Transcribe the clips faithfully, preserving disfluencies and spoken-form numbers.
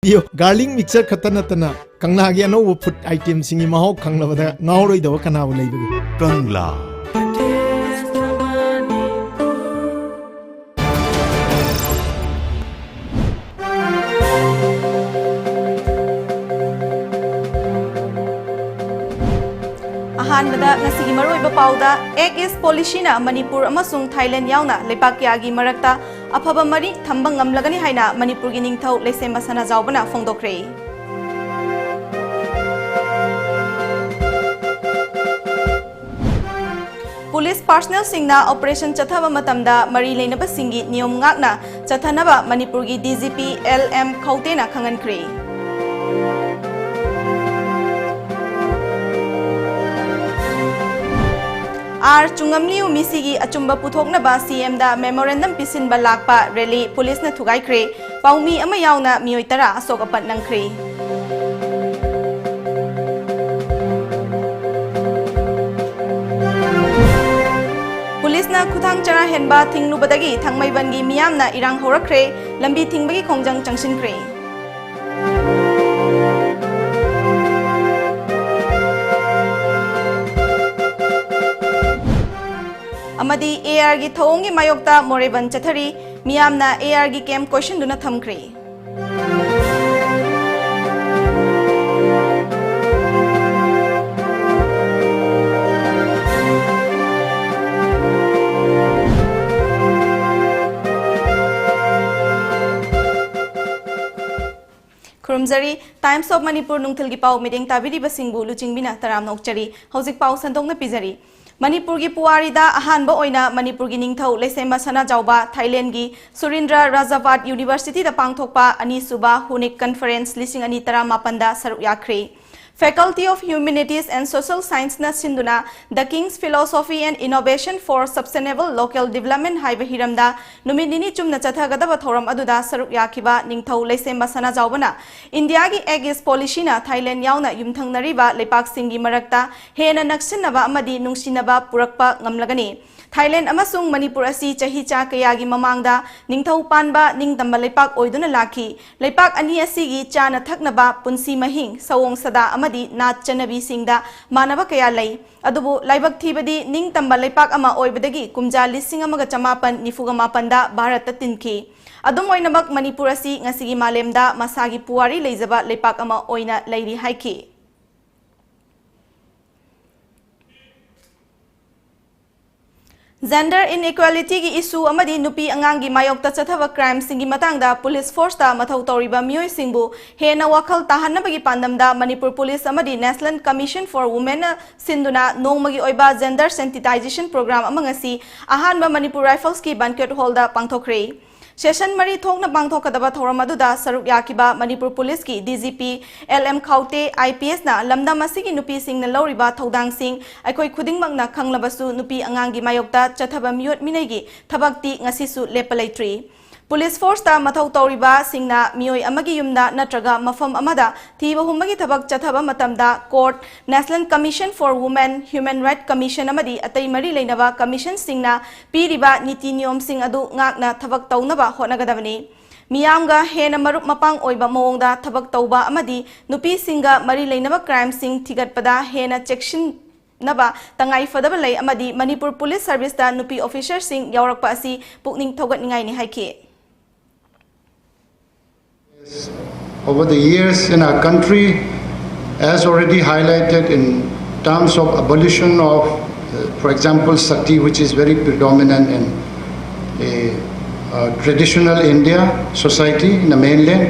ꯄꯤꯌꯨ꯫ Garlic mixture ꯈꯛꯇ ꯅꯠꯇꯅ ꯀꯪꯂꯥꯒꯤ ꯑꯅꯧꯕ food itemꯁꯤꯡꯒꯤ ꯃꯍꯥꯎ ꯈꯪꯂꯕꯗ ꯉꯥꯎꯔꯣꯏꯗꯕ ꯀꯅꯥꯕꯨ ꯂꯩꯕꯒꯦ? ꯀꯪꯂꯥ꯫ ꯑꯍꯥꯟꯕꯗ ꯉꯁꯤꯒꯤ ꯃꯔꯨꯑꯣꯏꯕ ꯄꯥꯎꯗ, Act East Policyꯅ ꯃꯅꯤꯄꯨꯔ ꯑꯃꯁꯨꯡ ꯊꯥꯏꯂꯦꯟ ꯌꯥꯎꯅ ꯂꯩꯕꯥꯛ ꯀꯌꯥꯒꯤ ꯃꯔꯛꯇ ꯑꯐꯕ ꯃꯔꯤ ꯊꯝꯕ ꯉꯝꯂꯒꯅꯤ ꯍꯥꯏꯅ ꯃꯅꯤꯄꯨꯔꯒꯤ ꯅꯤꯡꯊꯧ ꯂꯩꯁꯦꯝꯕ ꯁꯅꯥꯖꯥꯎꯕꯅ ꯐꯣꯡꯗꯣꯛꯈ꯭ꯔꯦ꯫ ꯄꯨꯂꯤꯁ personnelꯁꯤꯡꯅ operation ꯆꯠꯊꯕ ꯃꯇꯝꯗ ꯃꯔꯤ ꯂꯩꯅꯕꯁꯤꯡꯒꯤ ꯅꯤꯌꯣꯝ ꯉꯥꯛꯅ ꯆꯠꯊꯅꯕ ꯃꯅꯤꯄꯨꯔꯒꯤ D G P L M ꯈꯧꯇꯦꯅ ꯈꯪꯍꯟꯈ꯭ꯔꯦ꯫ R ꯆꯨꯡꯉꯝꯂꯤꯌꯨ ꯃꯤꯁꯤꯒꯤ ꯑꯆꯨꯝꯕ ꯄꯨꯊꯣꯛꯅꯕ C M ꯗ memorandum ꯄꯤꯁꯤꯟꯕ ꯂꯥꯛꯄ rally ꯄꯨꯂꯤꯁꯅ ꯊꯨꯒꯥꯏꯈ꯭ꯔꯦ꯫ ꯄꯥꯎꯃꯤ ꯑꯃ ꯌꯥꯎꯅ ꯃꯤꯑꯣꯏ ꯇꯔꯥ ꯑꯁꯣꯛ ꯑꯄꯟ ꯅꯪꯈ꯭ꯔꯦ꯫ ꯄꯨꯂꯤꯁꯅ ꯈꯨꯊꯥꯡ ꯆꯔꯥ ꯍꯦꯟꯕ ꯊꯤꯡꯂꯨꯕꯗꯒꯤ ꯊꯥꯡꯃꯩꯕꯟꯒꯤ ꯃꯤꯌꯥꯝꯅ ꯏꯔꯥꯡ ꯍꯧꯔꯛꯈ꯭ꯔꯦ, ꯂꯝꯕꯤ ꯊꯤꯡꯕꯒꯤ ꯈꯣꯡꯖꯪ ꯆꯪꯁꯤꯟꯈ꯭ꯔꯦ꯫ ꯑꯃꯗꯤ ARꯒꯤ ꯊꯧꯑꯣꯡꯒꯤ ꯃꯥꯌꯣꯛꯇ ꯃꯣꯔꯦꯕꯟ ꯆꯠꯊꯔꯤ, ꯃꯤꯌꯥꯝꯅ ARꯒꯤ camp ꯀꯣꯏꯁꯤꯟꯗꯨꯅ ꯊꯝꯈ꯭ꯔꯦ꯫ ꯈꯨꯔꯨꯝꯖꯔꯤ꯫ Times of Manipur ꯅꯨꯡꯊꯤꯜꯒꯤ ꯄꯥꯎ ꯃꯤꯠꯌꯦꯡ ꯇꯥꯕꯤꯔꯤꯕꯁꯤꯡꯕꯨ ꯂꯨꯆꯤꯡꯕꯤꯅ ꯇꯔꯥꯝꯅ ꯑꯣꯛꯆꯔꯤ꯫ ꯍꯧꯖꯤꯛ ꯄꯥꯎ ꯁꯟꯗꯣꯛꯅ ꯄꯤꯖꯔꯤ꯫ ꯃꯅꯤꯄꯨꯔꯒꯤ ꯄꯨꯋꯥꯔꯤꯗ ꯑꯍꯥꯟꯕ ꯑꯣꯏꯅ ꯃꯅꯤꯄꯨꯔꯒꯤ ꯅꯤꯡꯊꯧ ꯂꯩꯁꯦꯝꯕ ꯁꯅꯥꯖꯥꯎꯕ ꯊꯥꯏꯂꯦꯟꯒꯤ ꯁꯨꯔꯤꯟꯗ꯭ꯔ ꯔꯥꯖꯥꯚꯥꯠ ꯌꯨꯅꯤꯚꯔꯁꯤꯇꯤꯗ ꯄꯥꯡꯊꯣꯛꯄ ꯑꯅꯤꯁꯨꯕ ꯍꯨꯅꯤꯛ ꯀꯟꯐꯔꯦꯟꯁ ꯂꯤꯁꯤꯡ ꯑꯅꯤ ꯇꯔꯥꯃꯥꯄꯟꯗ ꯁꯔꯨꯛ ꯌꯥꯈ꯭ꯔꯦ꯫ Faculty of Humanities and Social Scienceꯅ ꯁꯤꯟꯗꯨꯅ The King's Philosophy and Innovation for Sustainable Local Development ꯍꯥꯏꯕ ꯍꯤꯔꯝꯗ ꯅꯨꯃꯤꯠ ꯅꯤꯅꯤ ꯆꯨꯝꯅ ꯆꯠꯊꯒꯗꯕ ꯊꯧꯔꯝ ꯑꯗꯨꯗ ꯁꯔꯨꯛ ꯌꯥꯈꯤꯕ ꯅꯤꯡꯊꯧ ꯂꯩꯁꯦꯝꯕ ꯁꯅꯥꯖꯥꯎꯕꯅ ꯏꯟꯗꯤꯌꯥꯒꯤ Act East Policyꯅ ꯊꯥꯏꯂꯦꯟ ꯌꯥꯎꯅ ꯌꯨꯝꯊꯪꯅꯔꯤꯕ ꯂꯩꯄꯥꯛꯁꯤꯡꯒꯤ ꯃꯔꯛꯇ ꯍꯦꯟꯅ ꯅꯛꯁꯤꯟꯅꯕ ꯑꯃꯗꯤ ꯅꯨꯡꯁꯤꯅꯕ ꯄꯨꯔꯛꯄ ꯉꯝꯂꯒꯅꯤ꯫ ꯊꯥꯏꯂꯦꯟ ꯑꯃꯁꯨꯡ ꯃꯅꯤꯄꯨꯔ ꯑꯁꯤ ꯆꯍꯤ ꯆꯥ ꯀꯌꯥꯒꯤ ꯃꯃꯥꯡꯗ ꯅꯤꯡꯊꯧ ꯄꯥꯟꯕ ꯅꯤꯡꯇꯝꯕ ꯂꯩꯄꯥꯛ ꯑꯣꯏꯗꯨꯅ ꯂꯥꯛꯈꯤ꯫ ꯂꯩꯄꯥꯛ ꯑꯅꯤ ꯑꯁꯤꯒꯤ ꯆꯥꯅ ꯊꯛꯅꯕ, ꯄꯨꯟꯁꯤ ꯃꯍꯤꯡ, ꯁꯑꯣꯡ ꯁꯥꯗꯥ ꯑꯃꯗꯤ ꯅꯥꯠ ꯆꯠꯅꯕꯤꯁꯤꯡꯗ ꯃꯥꯟꯅꯕ ꯀꯌꯥ ꯂꯩ꯫ ꯑꯗꯨꯕꯨ ꯂꯥꯏꯕꯛ ꯊꯤꯕꯗꯤ ꯅꯤꯡꯇꯝꯕ ꯂꯩꯄꯥꯛ ꯑꯃ ꯑꯣꯏꯕꯗꯒꯤ ꯀꯨꯝꯖꯥ ꯂꯤꯁꯤꯡ ꯑꯃꯒ ꯆꯃꯥꯄꯟ ꯅꯤꯐꯨꯒ ꯃꯥꯄꯟꯗ ꯚꯥꯔꯠꯇ ꯇꯤꯟꯈꯤ꯫ ꯑꯗꯨꯝ ꯑꯣꯏꯅꯃꯛ, ꯃꯅꯤꯄꯨꯔ ꯑꯁꯤ ꯉꯁꯤꯒꯤ ꯃꯥꯂꯦꯝꯗ ꯃꯁꯥꯒꯤ ꯄꯨꯋꯥꯔꯤ ꯂꯩꯖꯕ ꯂꯩꯄꯥꯛ ꯑꯃ ꯑꯣꯏꯅ ꯂꯩꯔꯤ ꯍꯥꯏꯈꯤ꯫ Gender inequalityꯒꯤ issue ꯑꯃꯗꯤ ꯅꯨꯄꯤ ꯑꯉꯥꯡꯒꯤ ꯃꯥꯌꯣꯛꯇ ꯆꯠꯊꯕ crimeꯁꯤꯡꯒꯤ ꯃꯇꯥꯡꯗ police forceꯇ ꯃꯊꯧ ꯇꯧꯔꯤꯕ ꯃꯤꯑꯣꯏꯁꯤꯡꯕꯨ ꯍꯦꯟꯅ ꯋꯥꯈꯜ ꯇꯥꯍꯟꯅꯕꯒꯤ ꯄꯥꯟꯗꯝꯗ ꯃꯅꯤꯄꯨꯔ police ꯑꯃꯗꯤ National Commission for Womenꯅ ꯁꯤꯟꯗꯨꯅ ꯅꯣꯡꯃꯒꯤ ꯑꯣꯏꯕ gender sensitization program ꯑꯃ ꯉꯁꯤ ꯑꯍꯥꯟꯕ ꯃꯅꯤꯄꯨꯔ Riflesꯀꯤ banquet hallꯗ ꯄꯥꯡꯊꯣꯛꯈ꯭ꯔꯦ꯫ Session ꯃꯔꯤ ꯊꯣꯛꯅ ꯄꯥꯡꯊꯣꯛꯀꯗꯕ ꯊꯧꯔꯝ ꯑꯗꯨꯗ ꯁꯔꯨꯛ ꯌꯥꯈꯤꯕ Manipur policeꯀꯤ DGP L M Khaute IPSꯅ ꯂꯝꯗꯝ ꯑꯁꯤꯒꯤ ꯅꯨꯄꯤꯁꯤꯡꯅ ꯂꯧꯔꯤꯕ ꯊꯧꯗꯥꯡꯁꯤꯡ ꯑꯩꯈꯣꯏ ꯈꯨꯗꯤꯡꯃꯛꯅ ꯈꯪꯂꯕꯁꯨ ꯅꯨꯄꯤ ꯑꯉꯥꯡꯒꯤ ꯃꯥꯌꯣꯛꯇ ꯆꯠꯊꯕ ꯃꯤꯑꯣꯠ ꯃꯤꯅꯩꯒꯤ ꯊꯕꯛꯇꯤ ꯉꯁꯤꯁꯨ ꯂꯦꯞꯄ ꯂꯩꯇ꯭ꯔꯤ꯫ Police forceꯇ ꯃꯊꯧ ꯇꯧꯔꯤꯕꯁꯤꯡꯅ ꯃꯤꯑꯣꯏ ꯑꯃꯒꯤ ꯌꯨꯝꯗ ꯅꯠꯇ꯭ꯔꯒ ꯃꯐꯝ ꯑꯃꯗ ꯊꯤꯕ ꯍꯨꯝꯕꯒꯤ ꯊꯕꯛ ꯆꯠꯊꯕ ꯃꯇꯝꯗ court, National Commission for Women, Human Rights Commission ꯑꯃꯗꯤ ꯑꯇꯩ ꯃꯔꯤ ꯂꯩꯅꯕ commissionꯁꯤꯡꯅ ꯄꯤꯔꯤꯕ ꯅꯤꯇꯤ ꯅꯤꯌꯣꯝꯁꯤꯡ ꯑꯗꯨ ꯉꯥꯛꯅ ꯊꯕꯛ ꯇꯧꯅꯕ ꯍꯣꯠꯅꯒꯗꯕꯅꯤ꯫ ꯃꯤꯌꯥꯝꯒ ꯍꯦꯟꯅ ꯃꯔꯨꯞ ꯃꯄꯥꯡ ꯑꯣꯏꯕ ꯃꯑꯣꯡꯗ ꯊꯕꯛ ꯇꯧꯕ ꯑꯃꯗꯤ ꯅꯨꯄꯤꯁꯤꯡꯒ ꯃꯔꯤ ꯂꯩꯅꯕ crimeꯁꯤꯡ ꯊꯤꯒꯠꯄꯗ ꯍꯦꯟꯅ ꯆꯦꯛꯁꯤꯟꯅꯕ ꯇꯉꯥꯏ ꯐꯗꯕ ꯂꯩ ꯑꯃꯗꯤ ꯃꯅꯤꯄꯨꯔ police serviceꯇ ꯅꯨꯄꯤ officerꯁꯤꯡ ꯌꯥꯎꯔꯛꯄ ꯑꯁꯤ ꯄꯨꯛꯅꯤꯡ ꯊꯧꯒꯠꯅꯤꯡꯉꯥꯏꯅꯤ ꯍꯥꯏꯈꯤ꯫ Over the years in our country, as already highlighted in terms of abolition of, uh, for example, sati, which is very predominant in a, uh, traditional India society in the mainland,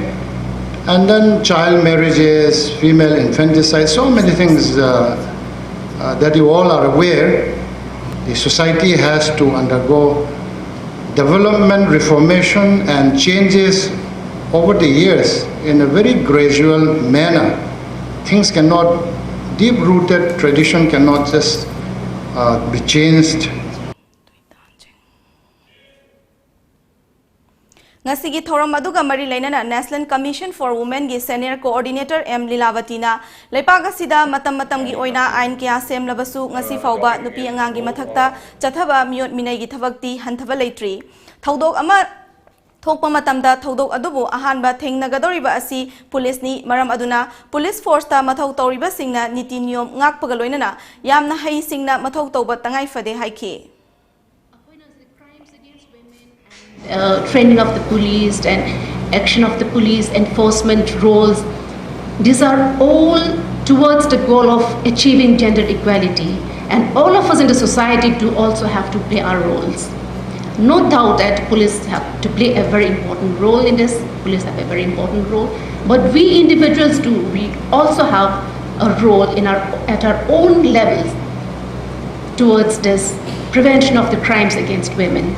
and then child marriages, female infanticide, so many things, uh, uh, that you all are aware. The society has to undergo development, reformation, and changes over the years in a very gradual manner. Things cannot, deep rooted tradition cannot just uh, be changed. ꯉꯁꯤꯒꯤ ꯊꯧꯔꯝ ꯑꯗꯨꯒ ꯃꯔꯤ ꯂꯩꯅꯅ National Commission for Womenꯒꯤ Senior Coordinator M ꯂꯤꯂꯥꯕꯇꯤꯅ ꯂꯩꯄꯥꯛ ꯑꯁꯤꯗ ꯃꯇꯝ ꯃꯇꯝꯒꯤ ꯑꯣꯏꯅ ꯑꯥꯏꯟ ꯀꯌꯥ ꯁꯦꯝꯂꯕꯁꯨ ꯉꯁꯤ ꯐꯥꯎꯕ ꯅꯨꯄꯤ ꯑꯉꯥꯡꯒꯤ ꯃꯊꯛꯇ ꯆꯠꯊꯕ ꯃꯤꯑꯣꯠ ꯃꯤꯅꯩꯒꯤ ꯊꯕꯛꯇꯤ ꯍꯟꯊꯕ ꯂꯩꯇ꯭ꯔꯤ꯫ ꯊꯧꯗꯣꯛ ꯑꯃ ꯊꯣꯛꯄ ꯃꯇꯝꯗ ꯊꯧꯗꯣꯛ ꯑꯗꯨꯕꯨ ꯑꯍꯥꯟꯕ ꯊꯦꯡꯅꯒꯗꯧꯔꯤꯕ ꯑꯁꯤ ꯄꯨꯂꯤꯁꯅꯤ꯫ ꯃꯔꯝ ꯑꯗꯨꯅ ꯄꯨꯂꯤꯁ ꯐꯣꯔꯁꯇ ꯃꯊꯧ ꯇꯧꯔꯤꯕꯁꯤꯡꯅ ꯅꯤꯇꯤ ꯅꯤꯌꯣꯝ ꯉꯥꯛꯄꯒ ꯂꯣꯏꯅꯅ ꯌꯥꯝꯅ ꯍꯩꯁꯤꯡꯅ ꯃꯊꯧ ꯇꯧꯕ ꯇꯉꯥꯏ ꯐꯗꯦ ꯍꯥꯏꯈꯤ꯫ Uh, training of the police and action of the police enforcement roles, these are all towards the goal of achieving gender equality. And all of us in the society do also have to play our roles. No doubt that police have to play a very important role in this. Police have a very important role. But we individuals do, we also have a role in our, at our own levels towards this prevention of the crimes against women.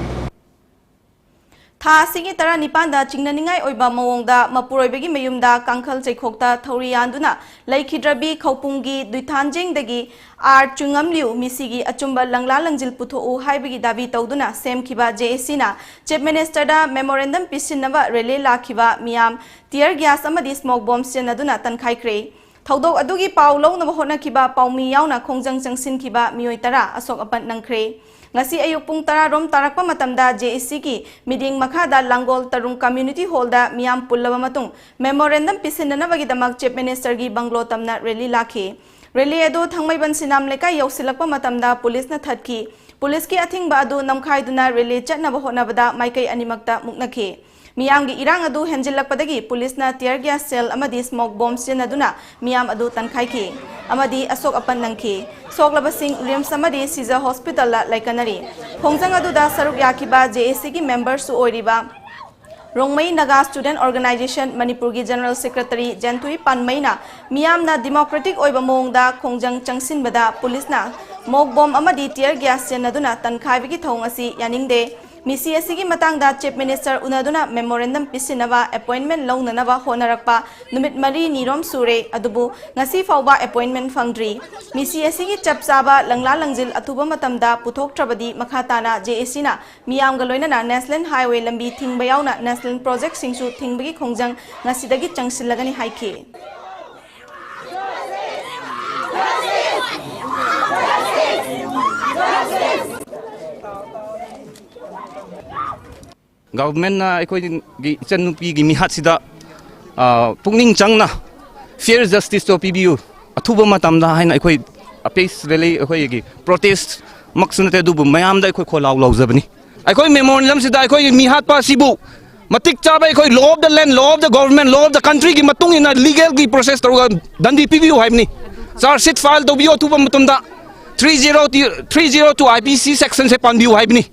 ꯊꯥ ꯑꯁꯤꯒꯤ ꯇꯔꯥꯅꯤꯄꯥꯟꯗ ꯆꯤꯡꯅꯅꯤꯡꯉꯥꯏ ꯑꯣꯏꯕ ꯃꯑꯣꯡꯗ ꯃꯄꯨꯔꯣꯏꯕꯒꯤ ꯃꯌꯨꯝꯗ ꯀꯥꯡꯈꯜ ꯆꯩꯈꯣꯛꯇ ꯊꯧꯔꯤ ꯌꯥꯟꯗꯨꯅ ꯂꯩꯈꯤꯗ꯭ꯔꯕꯤ ꯈꯧꯄꯨꯝꯒꯤ ꯗꯨꯏꯊꯥꯟꯖꯦꯡꯗꯒꯤ R ꯆꯨꯉꯝꯂꯤꯌꯨ ꯃꯤꯁꯤꯒꯤ ꯑꯆꯨꯝꯕ ꯂꯪꯂꯥ ꯂꯪꯖꯤꯜ ꯄꯨꯊꯣꯛꯎ ꯍꯥꯏꯕꯒꯤ Dhabi ꯇꯧꯗꯨꯅ ꯁꯦꯝꯈꯤꯕ ꯖꯦ ꯑꯦ ꯁꯤꯅ ꯆꯤꯐ ꯃꯤꯅꯤꯁꯇꯔꯗ ꯃꯦꯃꯣꯔꯦꯟꯗꯝ ꯄꯤꯁꯤꯟꯅꯕ ꯔꯦꯂꯤ ꯂꯥꯛꯈꯤꯕ ꯃꯤꯌꯥꯝ ꯇꯤꯌꯔ ꯒ꯭ꯌꯥꯁ ꯑꯃꯗꯤ ꯁ꯭ꯃꯣꯛ ꯕꯣꯝ ꯁꯤꯖꯤꯟꯅꯗꯨꯅ ꯇꯟꯈꯥꯏꯈ꯭ꯔꯦ꯫ ꯊꯧꯗꯣꯛ ꯑꯗꯨꯒꯤ ꯄꯥꯎ ꯂꯧꯅꯕ ꯍꯣꯠꯅꯈꯤꯕ ꯄꯥꯎꯃꯤ ꯌꯥꯎꯅ ꯈꯣꯡꯖꯪ ꯆꯪꯁꯤꯟꯈꯤꯕ ꯃꯤꯑꯣꯏ ꯇꯔꯥ ꯑꯁꯣꯛ ꯑꯄꯟ ꯅꯪꯈ꯭ꯔꯦ꯫ ꯉꯁꯤ ꯑꯌꯨꯛ ꯄꯨꯡ ꯇꯔꯥ ꯔꯣꯝ ꯇꯥꯔꯛꯄ ꯃꯇꯝꯗ ꯖꯦ ꯑꯦ ꯁꯤꯒꯤ ꯃꯤꯠꯌꯦꯡ ꯃꯈꯥꯗ ꯂꯥꯡꯒꯣꯜ ꯇꯔꯨꯡ ꯀꯝꯃ꯭ꯌꯨꯅꯤꯇꯤ ꯍꯣꯜꯗ ꯃꯤꯌꯥꯝ ꯄꯨꯜꯂꯕ ꯃꯇꯨꯡ ꯃꯦꯃꯣꯔꯦꯟꯗꯝ ꯄꯤꯁꯤꯟꯅꯅꯕꯒꯤꯗꯃꯛ ꯆꯤꯐ ꯃꯤꯅꯤꯁꯇꯔꯒꯤ ꯕꯪꯒ꯭ꯂꯣ ꯇꯝꯅ ꯔꯦꯂꯤ ꯂꯥꯛꯈꯤ꯫ ꯔꯦꯂꯤ ꯑꯗꯨ ꯊꯥꯡꯃꯩꯕꯟ ꯁꯤꯅꯥꯝ ꯂꯩꯀꯥꯏ ꯌꯧꯁꯤꯜꯂꯛꯄ ꯃꯇꯝꯗ ꯄꯨꯂꯤꯁꯅ ꯊꯠꯈꯤ꯫ ꯄꯨꯂꯤꯁꯀꯤ ꯑꯊꯤꯡꯕ ꯑꯗꯨ ꯅꯝꯈꯥꯏꯗꯨꯅ ꯔꯦꯂꯤ ꯆꯠꯅꯕ ꯍꯣꯠꯅꯕꯗ ꯃꯥꯏꯀꯩ ꯑꯅꯤꯃꯛꯇ ꯃꯨꯛꯅꯈꯤ꯫ ꯃꯤꯌꯥꯝꯒꯤ ꯏꯔꯥꯡ ꯑꯗꯨ ꯍꯦꯟꯖꯤꯜꯂꯛꯄꯗꯒꯤ ꯄꯨꯂꯤꯁꯅ tear gas shell ꯑꯃꯗꯤ smoke bomb ꯁꯤꯖꯤꯟꯅꯗꯨꯅ ꯃꯤꯌꯥꯝ ꯑꯗꯨ ꯇꯟꯈꯥꯏꯈꯤ ꯑꯃꯗꯤ ꯑꯁꯣꯛ ꯑꯄꯟ ꯅꯪꯈꯤ꯫ ꯁꯣꯛꯂꯕꯁꯤꯡ ꯔꯤꯝꯁ ꯑꯃꯗꯤ ꯁꯤꯖ ꯍꯣꯁꯄꯤꯇꯥꯜꯗ ꯂꯩꯀꯠꯅꯔꯤ꯫ ꯈꯣꯡꯖꯪ ꯑꯗꯨꯗ ꯁꯔꯨꯛ ꯌꯥꯈꯤꯕ ꯖꯦ ꯑꯦ ꯁꯤꯒꯤ ꯃꯦꯝꯕꯔꯁꯨ ꯑꯣꯏꯔꯤꯕ ꯔꯣꯡꯃꯩ ꯅꯥꯒꯥ ꯁ꯭ꯇꯨꯗꯦꯟꯠ ꯑꯣꯔꯒꯅꯥꯏꯖꯦꯁꯟ ꯃꯅꯤꯄꯨꯔꯒꯤ ꯖꯦꯅꯔꯦꯜ ꯁꯦꯀ꯭ꯔꯦꯇꯔꯤ ꯖꯦꯟꯊꯨꯏ ꯄꯥꯟꯃꯩꯅ ꯃꯤꯌꯥꯝꯅ democratic ꯑꯣꯏꯕ ꯃꯑꯣꯡꯗ ꯈꯣꯡꯖꯪ ꯆꯪꯁꯤꯟꯕꯗ ꯄꯨꯂꯤꯁꯅ smoke bomb ꯑꯃꯗꯤ tear gas ꯁꯤꯖꯤꯟꯅꯗꯨꯅ ꯇꯟꯈꯥꯏꯕꯒꯤ ꯊꯧꯑꯣꯡ ꯑꯁꯤ ꯌꯥꯅꯤꯡꯗꯦ꯫ ꯃꯤꯁꯤ ꯑꯁꯤꯒꯤ ꯃꯇꯥꯡꯗ Chief Minister ꯎꯅꯗꯨꯅ memorandum ꯄꯤꯁꯤꯟꯅꯕ appointment ꯂꯧꯅꯅꯕ ꯍꯣꯠꯅꯔꯛꯄ ꯅꯨꯃꯤꯠ ꯃꯔꯤꯅꯤꯔꯣꯝ ꯁꯨꯔꯦ, ꯑꯗꯨꯕꯨ ꯉꯁꯤ ꯐꯥꯎꯕ appointment ꯐꯪꯗ꯭ꯔꯤ꯫ ꯃꯤꯁꯤ ꯑꯁꯤꯒꯤ ꯆꯞ ꯆꯥꯕ ꯂꯪꯂꯥ ꯂꯪꯖꯤꯜ ꯑꯊꯨꯕ ꯃꯇꯝꯗ ꯄꯨꯊꯣꯛꯇ꯭ꯔꯕꯗꯤ ꯃꯈꯥ ꯇꯥꯅ J A Cꯅ ꯃꯤꯌꯥꯝꯒ ꯂꯣꯏꯅꯅ National Highway ꯂꯝꯕꯤ ꯊꯤꯡꯕ ꯌꯥꯎꯅ national projectꯁꯤꯡꯁꯨ ꯊꯤꯡꯕꯒꯤ ꯈꯣꯡꯖꯪ ꯉꯁꯤꯗꯒꯤ ꯆꯪꯁꯤꯜꯂꯒꯅꯤ ꯍꯥꯏꯈꯤ꯫ Governmentꯅ ꯑꯩꯈꯣꯏꯒꯤ ꯏꯆꯟꯅꯨꯄꯤꯒꯤ ꯃꯤꯍꯥꯠꯁꯤꯗ, ꯑ, ꯄꯨꯛꯅꯤꯡ ꯆꯪꯅ fair justiceꯇꯣ ꯄꯤꯕꯤꯌꯨ, ꯑꯊꯨꯕ ꯃꯇꯝꯗ ꯍꯥꯏꯅ ꯑꯩꯈꯣꯏ ꯑꯄꯦꯛꯁ ꯔꯦꯂꯤ, ꯑꯩꯈꯣꯏꯒꯤ protest ꯃꯛꯁꯨ ꯅꯠꯇꯦ, ꯑꯗꯨꯕꯨ ꯃꯌꯥꯝꯗ ꯑꯩꯈꯣꯏ ꯈꯣꯜꯂꯥꯎ ꯂꯥꯎꯖꯕꯅꯤ꯫ ꯑꯩꯈꯣꯏ memorandumꯁꯤꯗ ꯑꯩꯈꯣꯏꯒꯤ ꯃꯤꯍꯥꯠꯄ ꯑꯁꯤꯕꯨ ꯃꯇꯤꯛ ꯆꯥꯕ ꯑꯩꯈꯣꯏ law of the land, law of the government, law of the countryꯒꯤ ꯃꯇꯨꯡ ꯏꯟꯅ legalꯒꯤ process ꯇꯧꯔꯒ ꯗꯟꯗꯤ ꯄꯤꯕꯤꯌꯨ ꯍꯥꯏꯕꯅꯤ꯫ Charge sheet file ꯇꯧꯕꯤꯌꯨ ꯑꯊꯨꯕ ꯃꯇꯝꯗ꯫ Three zero, three zero two I P C sectionꯁꯦ ꯄꯥꯟꯕꯤꯌꯨ ꯍꯥꯏꯕꯅꯤ꯫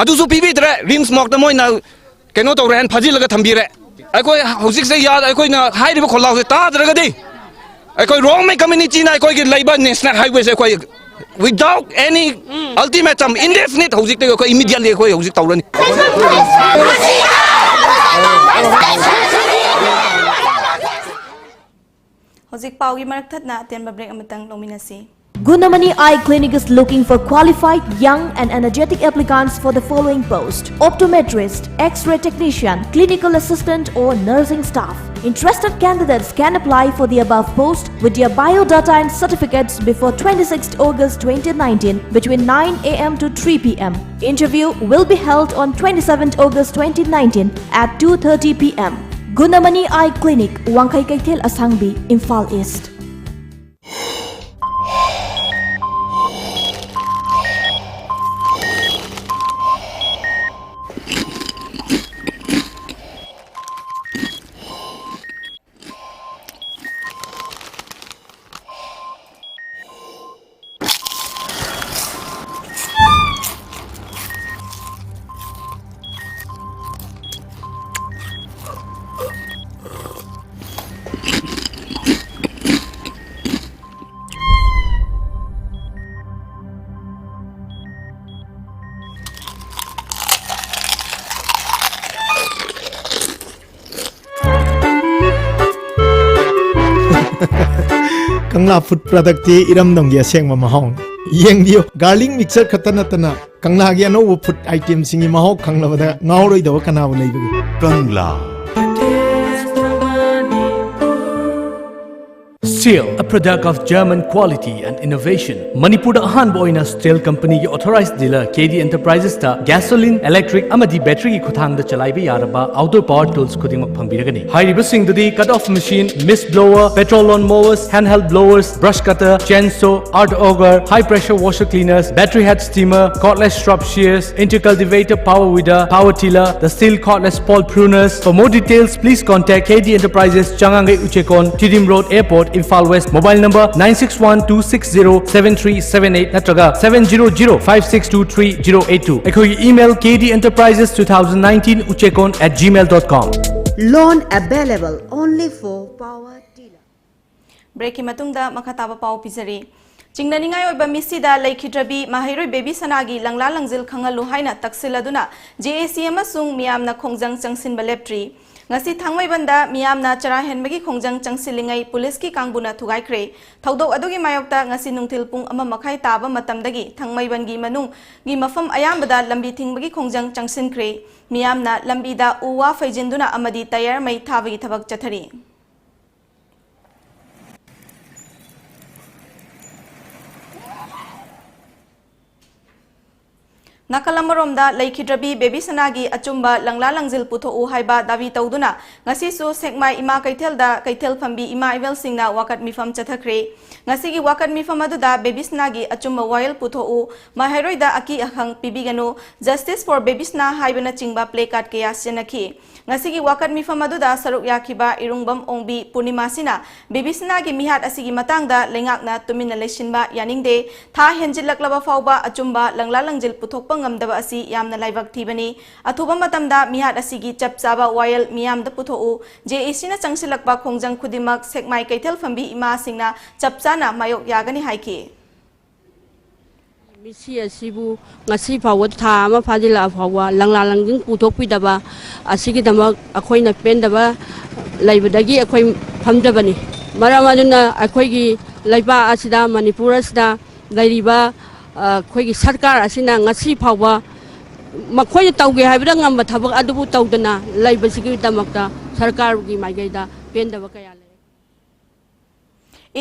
ꯑꯗꯨꯁꯨ ꯄꯤꯕꯤꯗ꯭ꯔꯦ꯫ RIMS morgueꯇ ꯃꯣꯏꯅ ꯀꯩꯅꯣ ꯇꯧꯔꯦ ꯍꯥꯏꯅ ꯐꯥꯖꯤꯜꯂꯒ ꯊꯝꯕꯤꯔꯦ꯫ ꯑꯩꯈꯣꯏ ꯍꯧꯖꯤꯛꯁꯦ ꯌꯥ-, ꯑꯩꯈꯣꯏꯅ ꯍꯥꯏꯔꯤꯕ ꯈꯣꯜꯂꯥꯎꯁꯦ ꯇꯥꯗ꯭ꯔꯒꯗꯤ ꯑꯩꯈꯣꯏ ꯔꯣꯡꯃꯩ communityꯅ ꯑꯩꯈꯣꯏꯒꯤ ꯂꯩꯕ national highwayꯁꯦ ꯑꯩꯈꯣꯏ without any ultimatum, indefinite ꯍꯧꯖꯤꯛꯇꯒꯤ ꯑꯩꯈꯣꯏ immediately ꯑꯩꯈꯣꯏ ꯍꯧꯖꯤꯛ ꯇꯧꯔꯅꯤ꯫ ꯍꯧꯖꯤꯛ ꯄꯥꯎꯒꯤ ꯃꯔꯛ ꯊꯠꯅ ꯑꯇꯦꯟꯕ break ꯑꯃꯇꯪ ꯂꯧꯃꯤꯟꯅꯁꯤ꯫ Gunamani Eye Clinic is looking for qualified, young and energetic applicants for the following post: optometrist, X-ray technician, clinical assistant or nursing staff. Interested candidates can apply for the above post with their biodata and certificates before twenty-sixth August twenty nineteen between nine A M to three P M. Interview will be held on twenty-seventh August twenty nineteen at two thirty P M. Gunamani Eye Clinic, Wangkhai Keithel Asangbi, Imphal East. Kangla food ꯄ꯭ꯔꯗꯛꯇꯤ ꯏꯔꯝꯗꯝꯒꯤ ꯑꯁꯦꯡꯕ ꯃꯍꯥꯎꯅꯤ꯫ ꯌꯦꯡꯕꯤꯌꯨ, garlic mixture ꯈꯛꯇ ꯅꯠꯇꯅ ꯀꯪꯂꯥꯒꯤ ꯑꯅꯧꯕ food ꯑꯥꯏꯇꯦꯝꯁꯤꯡꯒꯤ ꯃꯍꯥꯎ ꯈꯪꯂꯕꯗ ꯉꯥꯎꯔꯣꯏꯗꯕ ꯀꯅꯥꯕꯨ ꯂꯩꯕꯒꯦ? ꯀꯪꯂꯥ꯫ Steel, a product of German quality and innovation. ꯃꯅꯤꯄꯨꯔꯗ ꯑꯍꯥꯟꯕ ꯑꯣꯏꯅ Steel ꯀꯝꯄꯅꯤꯒꯤ authorized dealer KD Enterprisesꯇ gasoline, electric ꯑꯃꯗꯤ batteryꯒꯤ ꯈꯨꯠꯊꯥꯡꯗ ꯆꯂꯥꯏꯕ ꯌꯥꯔꯕ outdoor power tools ꯈꯨꯗꯤꯡꯃꯛ ꯐꯪꯕꯤꯔꯒꯅꯤ꯫ ꯍꯥꯏꯔꯤꯕꯁꯤꯡꯗꯨꯗꯤ cut off machine, mist blower, petrol lawn mowers, handheld blowers, brush cutter, chainsaw, earth auger, high pressure washer cleaners, battery head steamer, cordless shrub shears, intercultivator, power weeder, power tiller, the Steel cordless pole pruners. For more details, please contact KD Enterprises, Changangei Uchekon, Tiddim Road, Airport, Imphal West. Mobile number nine six one two six zero seven three seven eight ꯅꯠꯇ꯭ꯔꯒ seven zero zero five six two three zero eight two. ꯑꯩꯈꯣꯏꯒꯤ email, KD Enterprises two thousand nineteen Uchekon at gmail dot com. Loan available only for power tiller. Breakꯀꯤ ꯃꯇꯨꯡꯗ ꯃꯈꯥ ꯇꯥꯕ ꯄꯥꯎ ꯄꯤꯖꯔꯤ꯫ ꯆꯤꯡꯅꯅꯤꯡꯉꯥꯏ ꯑꯣꯏꯕ ꯃꯤꯁꯤꯗ ꯂꯩꯈꯤꯗ꯭ꯔꯕꯤ ꯃꯍꯩꯔꯣꯏ ꯕꯦꯕꯤꯁꯅꯥꯒꯤ ꯂꯪꯂꯥ ꯂꯪꯖꯤꯜ ꯈꯪꯍꯜꯂꯨ ꯍꯥꯏꯅ ꯇꯛꯁꯤꯜꯂꯗꯨꯅ JAC ꯑꯃꯁꯨꯡ ꯃꯤꯌꯥꯝꯅ ꯈꯣꯡꯖꯪ ꯆꯪꯁꯤꯟꯕ ꯂꯦꯞꯇ꯭ꯔꯤ꯫ ꯉꯁꯤ ꯊꯥꯡꯃꯩꯕꯟꯗ ꯃꯤꯌꯥꯝꯅ ꯆꯔꯥ ꯍꯦꯟꯕꯒꯤ ꯈꯣꯡꯖꯪ ꯆꯪꯁꯤꯜꯂꯤꯉꯩ ꯄꯨꯂꯤꯁꯀꯤ ꯀꯥꯡꯕꯨꯅ ꯊꯨꯒꯥꯏꯈ꯭ꯔꯦ꯫ ꯊꯧꯗꯣꯛ ꯑꯗꯨꯒꯤ ꯃꯥꯌꯣꯛꯇ ꯉꯁꯤ ꯅꯨꯡꯊꯤꯜ ꯄꯨꯡ ꯑꯃ ꯃꯈꯥꯏ ꯇꯥꯕ ꯃꯇꯝꯗꯒꯤ ꯊꯥꯡꯃꯩꯕꯟꯒꯤ ꯃꯅꯨꯡꯒꯤ ꯃꯐꯝ ꯑꯌꯥꯝꯕꯗ ꯂꯝꯕꯤ ꯊꯤꯡꯕꯒꯤ ꯈꯣꯡꯖꯪ ꯆꯪꯁꯤꯟꯈ꯭ꯔꯦ꯫ ꯃꯤꯌꯥꯝꯅ ꯂꯝꯕꯤꯗ ꯎ ꯋꯥ ꯐꯩꯖꯤꯟꯗꯨꯅ ꯑꯃꯗꯤ ꯇꯌꯥꯔ ꯃꯩ ꯊꯥꯕꯒꯤ ꯊꯕꯛ ꯆꯠꯊꯔꯤ꯫ ꯅꯥꯀꯜ ꯑꯃꯔꯣꯝꯗ, ꯂꯩꯈꯤꯗ꯭ꯔꯕꯤ ꯕꯦꯕꯤꯁꯅꯥꯒꯤ ꯑꯆꯨꯝꯕ ꯂꯪꯂꯥ ꯂꯪꯖꯤꯜ ꯄꯨꯊꯣꯛꯎ ꯍꯥꯏꯕ ꯗꯥꯕꯤ ꯇꯧꯗꯨꯅ ꯉꯁꯤꯁꯨ ꯁꯦꯛꯃꯥꯏ ꯏꯃꯥ ꯀꯩꯊꯦꯜꯗ ꯀꯩꯊꯦꯜ ꯐꯝꯕꯤ ꯏꯃꯥ ꯏꯕꯦꯜꯁꯤꯡꯅ ꯋꯥꯀꯠ ꯃꯤꯐꯝ ꯆꯠꯊꯈ꯭ꯔꯦ꯫ ꯉꯁꯤꯒꯤ ꯋꯥꯀꯠ ꯃꯤꯐꯝ ꯑꯗꯨꯗ ꯕꯦꯕꯤꯁꯅꯥꯒꯤ ꯑꯆꯨꯝꯕ ꯋꯥꯌꯦꯜ ꯄꯨꯊꯣꯛꯎ, ꯃꯍꯩꯔꯣꯏꯗ ꯑꯀꯤ ꯑꯈꯪ ꯄꯤꯕꯤꯒꯅꯨ, Justice for ꯕꯦꯕꯤꯁꯅꯥ ꯍꯥꯏꯕꯅꯆꯤꯡꯕ placard ꯀꯌꯥ ꯁꯤꯖꯤꯟꯅꯈꯤ꯫ ꯉꯁꯤꯒꯤ ꯋꯥꯀꯠ ꯃꯤꯐꯝ ꯑꯗꯨꯗ ꯁꯔꯨꯛ ꯌꯥꯈꯤꯕ ꯏꯔꯨꯡꯕꯝ ꯑꯣꯡꯕꯤ ꯄꯨꯔꯅꯤꯃꯥꯁꯤꯅ ꯕꯦꯕꯤꯁꯅꯥꯒꯤ ꯃꯤꯍꯥꯠ ꯑꯁꯤꯒꯤ ꯃꯇꯥꯡꯗ ꯂꯩꯉꯥꯛꯅ ꯇꯨꯃꯤꯟꯅ ꯂꯩꯁꯤꯟꯕ ꯌꯥꯅꯤꯡꯗꯦ꯫ ꯊꯥ ꯍꯦꯟꯖꯤꯜꯂꯛꯂꯕ ꯐꯥꯎꯕ ꯑꯆꯨꯝꯕ ꯂꯪꯂꯥ ꯂꯪꯖꯤꯜ ꯄꯨꯊꯣꯛꯄ ꯉꯝꯗꯕ ꯑꯁꯤ ꯌꯥꯝꯅ ꯂꯥꯏꯕꯛ ꯊꯤꯕꯅꯤ꯫ ꯑꯊꯨꯕ ꯃꯇꯝꯗ ꯃꯤꯍꯥꯠ ꯑꯁꯤꯒꯤ ꯆꯞ ꯆꯥꯕ ꯋꯥꯌꯦꯜ ꯃꯤꯌꯥꯝꯗ ꯄꯨꯊꯣꯛꯎ꯫ JACꯅ ꯆꯪꯁꯤꯜꯂꯛꯄ ꯈꯣꯡꯖꯪ ꯈꯨꯗꯤꯡꯃꯛ ꯁꯦꯛꯃꯥꯏ ꯀꯩꯊꯦꯜ ꯐꯝꯕꯤ ꯏꯃꯥꯁꯤꯡꯅ ꯆꯞ ꯆꯥꯅ ꯃꯥꯌꯣꯛ ꯌꯥꯒꯅꯤ ꯍꯥꯏꯈꯤ꯫ ꯃꯤꯁꯤ ꯑꯁꯤꯕꯨ ꯉꯁꯤ ꯐꯥꯎꯕ, ꯊꯥ ꯑꯃ ꯐꯥꯖꯤꯜꯂꯛꯑ ꯐꯥꯎꯕ ꯂꯪꯂꯥ ꯂꯪꯖꯤꯟ ꯄꯨꯊꯣꯛꯄꯤꯗꯕ ꯑꯁꯤꯒꯤꯗꯃꯛ ꯑꯩꯈꯣꯏꯅ ꯄꯦꯟꯗꯕ ꯂꯩꯕꯗꯒꯤ ꯑꯩꯈꯣꯏ ꯐꯝꯖꯕꯅꯤ꯫ ꯃꯔꯝ ꯑꯗꯨꯅ ꯑꯩꯈꯣꯏꯒꯤ ꯂꯩꯕꯥꯛ ꯑꯁꯤꯗ, ꯃꯅꯤꯄꯨꯔ ꯑꯁꯤꯗ ꯂꯩꯔꯤꯕ, ꯑ, ꯑꯩꯈꯣꯏꯒꯤ ꯁꯔꯀꯥꯔ ꯑꯁꯤꯅ ꯉꯁꯤ ꯐꯥꯎꯕ ꯃꯈꯣꯏꯅ ꯇꯧꯒꯦ ꯍꯥꯏꯕꯗ ꯉꯝꯕ ꯊꯕꯛ ꯑꯗꯨꯕꯨ ꯇꯧꯗꯅ ꯂꯩꯕꯁꯤꯒꯤꯗꯃꯛꯇ ꯁꯔꯀꯥꯔꯒꯤ ꯃꯥꯏꯀꯩꯗ ꯄꯦꯟꯗꯕ ꯀꯌꯥ ꯂꯩ꯫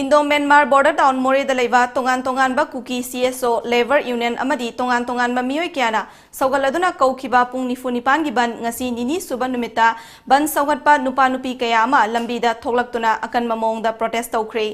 ꯏꯟꯗꯣ ꯃ꯭ꯌꯥꯟꯃꯥꯔ ꯕꯣꯔꯗꯔ ꯇꯥꯎꯟ ꯃꯣꯔꯦꯗ ꯂꯩꯕ ꯇꯣꯉꯥꯟ ꯇꯣꯉꯥꯟꯕ ꯀꯨꯀꯤ ꯁꯤ ꯑꯦꯁ ꯑꯣ, ꯂꯦꯕꯔ ꯌꯨꯅꯤꯌꯟ ꯑꯃꯗꯤ ꯇꯣꯉꯥꯟ ꯇꯣꯉꯥꯟꯕ ꯃꯤꯑꯣꯏ ꯀꯌꯥꯅ ꯁꯧꯒꯠꯂꯗꯨꯅ ꯀꯧꯈꯤꯕ ꯄꯨꯡ ꯅꯤꯐꯨ ꯅꯤꯄꯥꯟꯒꯤ ꯕꯟ ꯉꯁꯤ ꯅꯤꯅꯤ ꯁꯨꯕ ꯅꯨꯃꯤꯠꯇ ꯕꯟ ꯁꯧꯒꯠꯄ ꯅꯨꯄꯥ ꯅꯨꯄꯤ ꯀꯌꯥ ꯑꯃ ꯂꯝꯕꯤꯗ ꯊꯣꯛꯂꯛꯇꯨꯅ ꯑꯀꯟꯕ ꯃꯑꯣꯡꯗ ꯄ꯭ꯔꯣꯇꯦꯁ ꯇꯧꯈ꯭ꯔꯦ꯫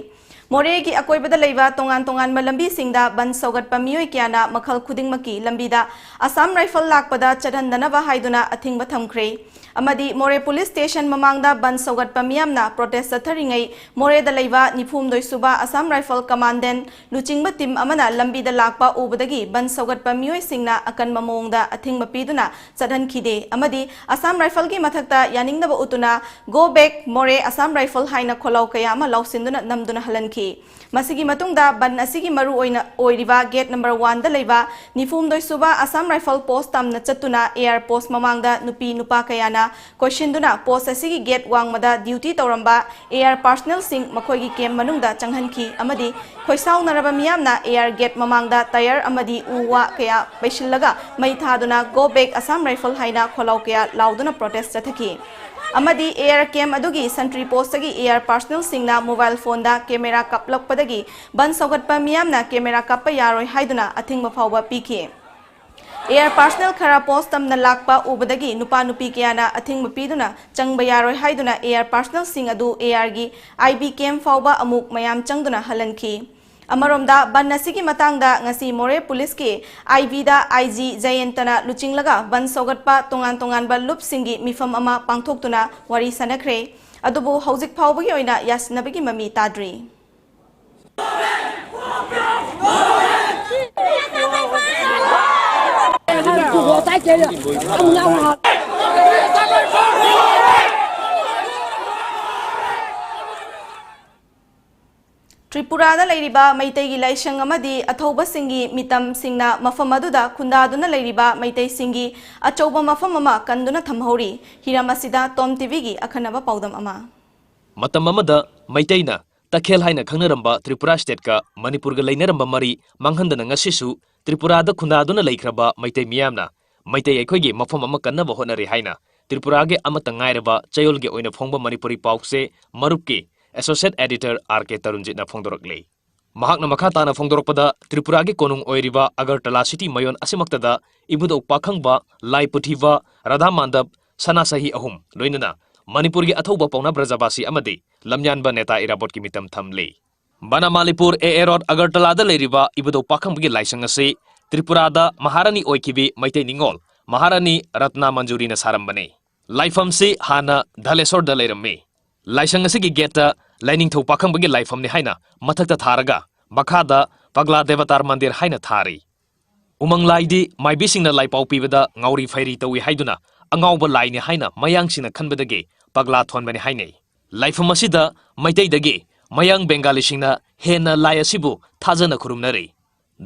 ꯃꯣꯔꯦꯒꯤ ꯑꯀꯣꯏꯕꯗ ꯂꯩꯕ ꯇꯣꯉꯥꯟ ꯇꯣꯉꯥꯟꯕ ꯂꯝꯕꯤꯁꯤꯡꯗ ꯕꯟ ꯁꯧꯒꯠꯄ ꯃꯤꯑꯣꯏ ꯀꯌꯥꯅ ꯃꯈꯜ ꯈꯨꯗꯤꯡꯃꯛꯀꯤ ꯂꯝꯕꯤꯗ ꯑꯁꯥꯝ ꯔꯥꯏꯐꯜ ꯂꯥꯛꯄꯗ ꯆꯠꯍꯟꯗꯅꯕ ꯍꯥꯏꯗꯨꯅ ꯑꯊꯤꯡꯕ ꯊꯝꯈ꯭ꯔꯦ꯫ ꯑꯃꯗꯤ ꯃꯣꯔꯦ ꯄꯨꯂꯤꯁ ꯁ꯭ꯇꯦꯁꯟ ꯃꯃꯥꯡꯗ ꯕꯟ ꯁꯧꯒꯠꯄ ꯃꯤꯌꯥꯝꯅ ꯄ꯭ꯔꯣꯇꯦꯁ ꯆꯠꯊꯔꯤꯉꯩ, ꯃꯣꯔꯦꯗ ꯂꯩꯕ ꯅꯤꯐꯨꯍꯨꯝꯗꯣꯏ ꯁꯨꯕ ꯑꯁꯥꯝ ꯔꯥꯏꯐꯜ ꯀꯃꯥꯟꯗꯦꯟ ꯂꯨꯆꯤꯡꯕ ꯇꯤꯝ ꯑꯃꯅ ꯂꯝꯕꯤꯗ ꯂꯥꯛꯄ ꯎꯕꯗꯒꯤ ꯕꯟ ꯁꯧꯒꯠꯄ ꯃꯤꯑꯣꯏꯁꯤꯡꯅ ꯑꯀꯟꯕ ꯃꯑꯣꯡꯗ ꯑꯊꯤꯡꯕ ꯄꯤꯗꯨꯅ ꯆꯠꯍꯟꯈꯤꯗꯦ꯫ ꯑꯃꯗꯤ ꯑꯁꯥꯝ ꯔꯥꯏꯐꯜꯒꯤ ꯃꯊꯛꯇ ꯌꯥꯅꯤꯡꯗꯕ ꯎꯠꯇꯨꯅ "Go back ꯃꯣꯔꯦ ꯑꯁꯥꯝ ꯔꯥꯏꯐꯜ" ꯍꯥꯏꯅ ꯈꯣꯜꯂꯥꯎ ꯀꯌꯥ ꯑꯃ ꯂꯥꯎꯁꯤꯟꯗꯨꯅ ꯅꯝꯗꯨꯅ ꯍꯜꯍꯟꯈꯤ꯫ ꯃꯁꯤꯒꯤ ꯃꯇꯨꯡꯗ ꯕꯟ ꯑꯁꯤꯒꯤ ꯃꯔꯨ ꯑꯣꯏꯅ ꯑꯣꯏꯔꯤꯕ ꯒꯦꯠ ꯅꯝꯕꯔ ꯋꯥꯟꯗ ꯂꯩꯕ ꯅꯤꯐꯨꯍꯨꯝꯗꯣꯏ ꯁꯨꯕ ꯑꯁꯥꯝ ꯔꯥꯏꯐꯜ ꯄꯣꯁ ꯇꯝꯅ ꯆꯠꯇꯨꯅ ꯑꯦꯌꯥꯔ ꯄꯣꯁ ꯃꯃꯥꯡꯗ ꯅꯨꯄꯤ ꯅꯨꯄꯥ ꯀꯌꯥꯅ ꯀꯣꯏꯁꯤꯟꯗꯨꯅ ꯄꯣꯁ ꯑꯁꯤꯒꯤ ꯒꯦꯠ ꯋꯥꯡꯃꯗ ꯗ꯭ꯌꯨꯇꯤ ꯇꯧꯔꯝꯕ ꯑꯦꯌꯥꯔ ꯄꯥꯔꯁꯅꯦꯜꯁꯤꯡ ꯃꯈꯣꯏꯒꯤ ꯀꯦꯝ ꯃꯅꯨꯡꯗ ꯆꯪꯍꯟꯈꯤ ꯑꯃꯗꯤ ꯈꯣꯏꯁꯥꯎꯅꯔꯕ ꯃꯤꯌꯥꯝꯅ ꯑꯦꯌꯥꯔ ꯒꯦꯠ ꯃꯃꯥꯡꯗ ꯇꯥꯌꯔ ꯑꯃꯗꯤ ꯎ ꯋꯥ ꯀꯌꯥ ꯄꯩꯁꯤꯜꯂꯒ ꯃꯩ ꯊꯥꯗꯨꯅ "Go back ꯑꯁꯥꯝ ꯔꯥꯏꯐꯜ" ꯍꯥꯏꯅ ꯈꯣꯜꯂꯥꯎ ꯀꯌꯥ ꯂꯥꯎꯗꯨꯅ ꯄ꯭ꯔꯣꯇꯦꯁ ꯆꯠꯊꯈꯤ꯫ ꯑꯃꯗꯤ ꯑꯦꯌꯥꯔ ꯀꯦꯝ ꯑꯗꯨꯒꯤ ꯁꯟꯇ꯭ꯔꯤ ꯄꯣꯁꯇꯒꯤ ꯑꯦꯌꯥꯔ ꯄꯥꯔꯁꯅꯦꯜꯁꯤꯡꯅ ꯃꯣꯕꯥꯏꯜ ꯐꯣꯟꯗ ꯀꯦꯃꯦꯔꯥ ꯀꯥꯞꯂꯛꯄꯗꯒꯤ ꯕꯟ ꯁꯧꯒꯠꯄ ꯃꯤꯌꯥꯝꯅ ꯀꯦꯃꯦꯔꯥ ꯀꯥꯞꯄ ꯌꯥꯔꯣꯏ ꯍꯥꯏꯗꯨꯅ ꯑꯊꯤꯡꯕ ꯐꯥꯎꯕ ꯄꯤꯈꯤ꯫ ꯑꯦꯌꯥꯔ ꯄꯥꯔꯁꯅꯦꯜ ꯈꯔ ꯄꯣꯁ ꯇꯝꯅ ꯂꯥꯛꯄ ꯎꯕꯗꯒꯤ ꯅꯨꯄꯥ ꯅꯨꯄꯤ ꯀꯌꯥꯅ ꯑꯊꯤꯡꯕ ꯄꯤꯗꯨꯅ ꯆꯪꯕ ꯌꯥꯔꯣꯏ ꯍꯥꯏꯗꯨꯅ ꯑꯦꯌꯥꯔ ꯄꯥꯔꯁꯅꯦꯜꯁꯤꯡ ꯑꯗꯨ ꯑꯦꯌꯥꯔꯒꯤ ꯑꯥꯏ ꯕꯤ ꯀꯦꯝ ꯐꯥꯎꯕ ꯑꯃꯨꯛ ꯃꯌꯥꯝ ꯆꯪꯗꯨꯅ ꯍꯜꯍꯟꯈꯤ꯫ ꯑꯃꯔꯣꯝꯗ, ꯕꯟ ꯑꯁꯤꯒꯤ ꯃꯇꯥꯡꯗ ꯉꯁꯤ ꯃꯣꯔꯦ ꯄꯨꯂꯤꯁꯀꯤ ꯑꯥꯏ ꯕꯤꯗ ꯑꯥꯏ ꯖꯤ ꯖꯌꯦꯟꯇꯅ ꯂꯨꯆꯤꯡꯂꯒ ꯕꯟ ꯁꯧꯒꯠꯄ ꯇꯣꯉꯥꯟ ꯇꯣꯉꯥꯟꯕ ꯂꯨꯞꯁꯤꯡꯒꯤ ꯃꯤꯐꯝ ꯑꯃ ꯄꯥꯡꯊꯣꯛꯇꯨꯅ ꯋꯥꯔꯤ ꯁꯥꯅꯈ꯭ꯔꯦ꯫ ꯑꯗꯨꯕꯨ ꯍꯧꯖꯤꯛ ꯐꯥꯎꯕꯒꯤ ꯑꯣꯏꯅ ꯌꯥꯁꯤꯟꯅꯕꯒꯤ ꯃꯃꯤ ꯇꯥꯗ꯭ꯔꯤ꯫ ꯇ꯭ꯔꯤꯄꯨꯔꯥꯗ ꯂꯩꯔꯤꯕ ꯃꯩꯇꯩꯒꯤ ꯂꯥꯏꯁꯪ ꯑꯃꯗꯤ ꯑꯊꯧꯕꯁꯤꯡꯒꯤ ꯃꯤꯇꯝꯁꯤꯡꯅ ꯃꯐꯝ ꯑꯗꯨꯗ ꯈꯨꯟꯗꯥꯗꯨꯅ ꯂꯩꯔꯤꯕ ꯃꯩꯇꯩꯁꯤꯡꯒꯤ ꯑꯆꯧꯕ ꯃꯐꯝ ꯑꯃ ꯀꯟꯗꯨꯅ ꯊꯝꯍꯧꯔꯤ꯫ ꯍꯤꯔꯝ ꯑꯁꯤꯗ ꯇꯣꯝ ꯇꯤꯚꯤꯒꯤ ꯑꯈꯟꯅꯕ ꯄꯥꯎꯗꯝ ꯑꯃ꯫ ꯃꯇꯝ ꯑꯃꯗ ꯃꯩꯇꯩꯅ ꯇꯈꯦꯜ ꯍꯥꯏꯅ ꯈꯪꯅꯔꯝꯕ ꯇ꯭ꯔꯤꯄꯨꯔꯥ stateꯀ ꯃꯅꯤꯄꯨꯔꯒ ꯂꯩꯅꯔꯝꯕ ꯃꯔꯤ ꯃꯥꯡꯍꯟꯗꯅ ꯉꯁꯤꯁꯨ ꯇ꯭ꯔꯤꯄꯨꯔꯥꯗ ꯈꯨꯟꯗꯥꯗꯨꯅ ꯂꯩꯈ꯭ꯔꯕ ꯃꯩꯇꯩ ꯃꯤꯌꯥꯝꯅ ꯃꯩꯇꯩ ꯑꯩꯈꯣꯏꯒꯤ ꯃꯐꯝ ꯑꯃ ꯀꯟꯅꯕ ꯍꯣꯠꯅꯔꯤ ꯍꯥꯏꯅ ꯇ꯭ꯔꯤꯄꯨꯔꯥꯒꯤ ꯑꯃꯠꯇ ꯉꯥꯏꯔꯕ ꯆꯌꯣꯜꯒꯤ ꯑꯣꯏꯅ ꯐꯣꯡꯕ ꯃꯅꯤꯄꯨꯔꯤ ꯄꯥꯎꯆꯦ ꯃꯔꯨꯞꯀꯤ associate editor ꯑꯥꯔ ꯀꯦ ꯇꯔꯨꯟꯖꯤꯠꯅ ꯐꯣꯡꯗꯣꯔꯛꯂꯤ꯫ ꯃꯍꯥꯛꯅ ꯃꯈꯥ ꯇꯥꯅ ꯐꯣꯡꯗꯣꯔꯛꯄꯗ, ꯇ꯭ꯔꯤꯄꯨꯔꯥꯒꯤ ꯀꯣꯅꯨꯡ ꯑꯣꯏꯔꯤꯕ ꯑꯒꯔꯇꯂꯥ city ꯃꯌꯣꯟ ꯑꯁꯤꯃꯛꯇꯗ ꯏꯕꯨꯙꯧ ꯄꯥꯈꯪꯕ, ꯂꯥꯏ ꯄꯨꯊꯤꯕ, ꯔꯥꯙꯥ ꯃꯥꯟꯗꯞ, ꯁꯅꯥ ꯁꯍꯤ ꯑꯍꯨꯝ, ꯂꯣꯏꯅꯅ ꯃꯅꯤꯄꯨꯔꯒꯤ ꯑꯊꯧꯕ ꯄꯥꯎꯅꯥ ꯕ꯭ꯔꯖꯕꯥꯁꯤ ꯑꯃꯗꯤ ꯂꯝꯌꯥꯟꯕ ꯅꯦꯇꯥ ꯏꯔꯥꯕꯣꯠꯀꯤ ꯃꯤꯇꯝ ꯊꯝꯂꯤ꯫ ꯕꯅꯥꯃꯥꯂꯤꯄꯨꯔ A A road ꯑꯒꯔꯇꯂꯥꯗ ꯂꯩꯔꯤꯕ ꯏꯕꯨꯙꯧ ꯄꯥꯈꯪꯕꯒꯤ ꯂꯥꯏꯁꯪ ꯑꯁꯤ ꯇ꯭ꯔꯤꯄꯨꯔꯥꯗ ꯃꯍꯥꯔꯥꯅꯤ ꯑꯣꯏꯈꯤꯕꯤ ꯃꯩꯇꯩ ꯅꯤꯉꯣꯜ ꯃꯍꯥꯔꯥꯅꯤ ꯔꯠꯅ ꯃꯟꯖꯨꯔꯤꯅ ꯁꯥꯔꯝꯕꯅꯤ꯫ ꯂꯥꯏꯐꯝꯁꯤ ꯍꯥꯟꯅ ꯙꯂꯦꯁꯣꯔꯗ ꯂꯩꯔꯝꯃꯤ꯫ ꯂꯥꯏꯁꯪ ꯑꯁꯤꯒꯤ gateꯇ ꯂꯥꯏꯅꯤꯡꯊꯧ ꯄꯥꯈꯪꯕꯒꯤ ꯂꯥꯏꯐꯝꯅꯤ ꯍꯥꯏꯅ ꯃꯊꯛꯇ ꯊꯥꯔꯒ ꯃꯈꯥꯗ ꯄꯒ꯭ꯂꯥ ꯗꯦꯕꯇꯥꯔ ꯃꯟꯗꯤꯔ ꯍꯥꯏꯅ ꯊꯥꯔꯤ꯫ ꯎꯃꯪ ꯂꯥꯏꯗꯤ ꯃꯥꯏꯕꯤꯁꯤꯡꯅ ꯂꯥꯏꯄꯥꯎ ꯄꯤꯕꯗ ꯉꯥꯎꯔꯤ ꯐꯩꯔꯤ ꯇꯧꯏ ꯍꯥꯏꯗꯨꯅ ꯑꯉꯥꯎꯕ ꯂꯥꯏꯅꯤ ꯍꯥꯏꯅ ꯃꯌꯥꯡꯁꯤꯡꯅ ꯈꯟꯕꯗꯒꯤ ꯄꯒ꯭ꯂꯥ ꯊꯣꯟꯕꯅꯤ ꯍꯥꯏꯅꯩ꯫ ꯂꯥꯏꯐꯝ ꯑꯁꯤꯗ ꯃꯩꯇꯩꯗꯒꯤ ꯃꯌꯥꯡ ꯕꯦꯡꯒꯥꯂꯤꯁꯤꯡꯅ ꯍꯦꯟꯅ ꯂꯥꯏ ꯑꯁꯤꯕꯨ ꯊꯥꯖꯅ ꯈꯨꯔꯨꯝꯅꯔꯤ꯫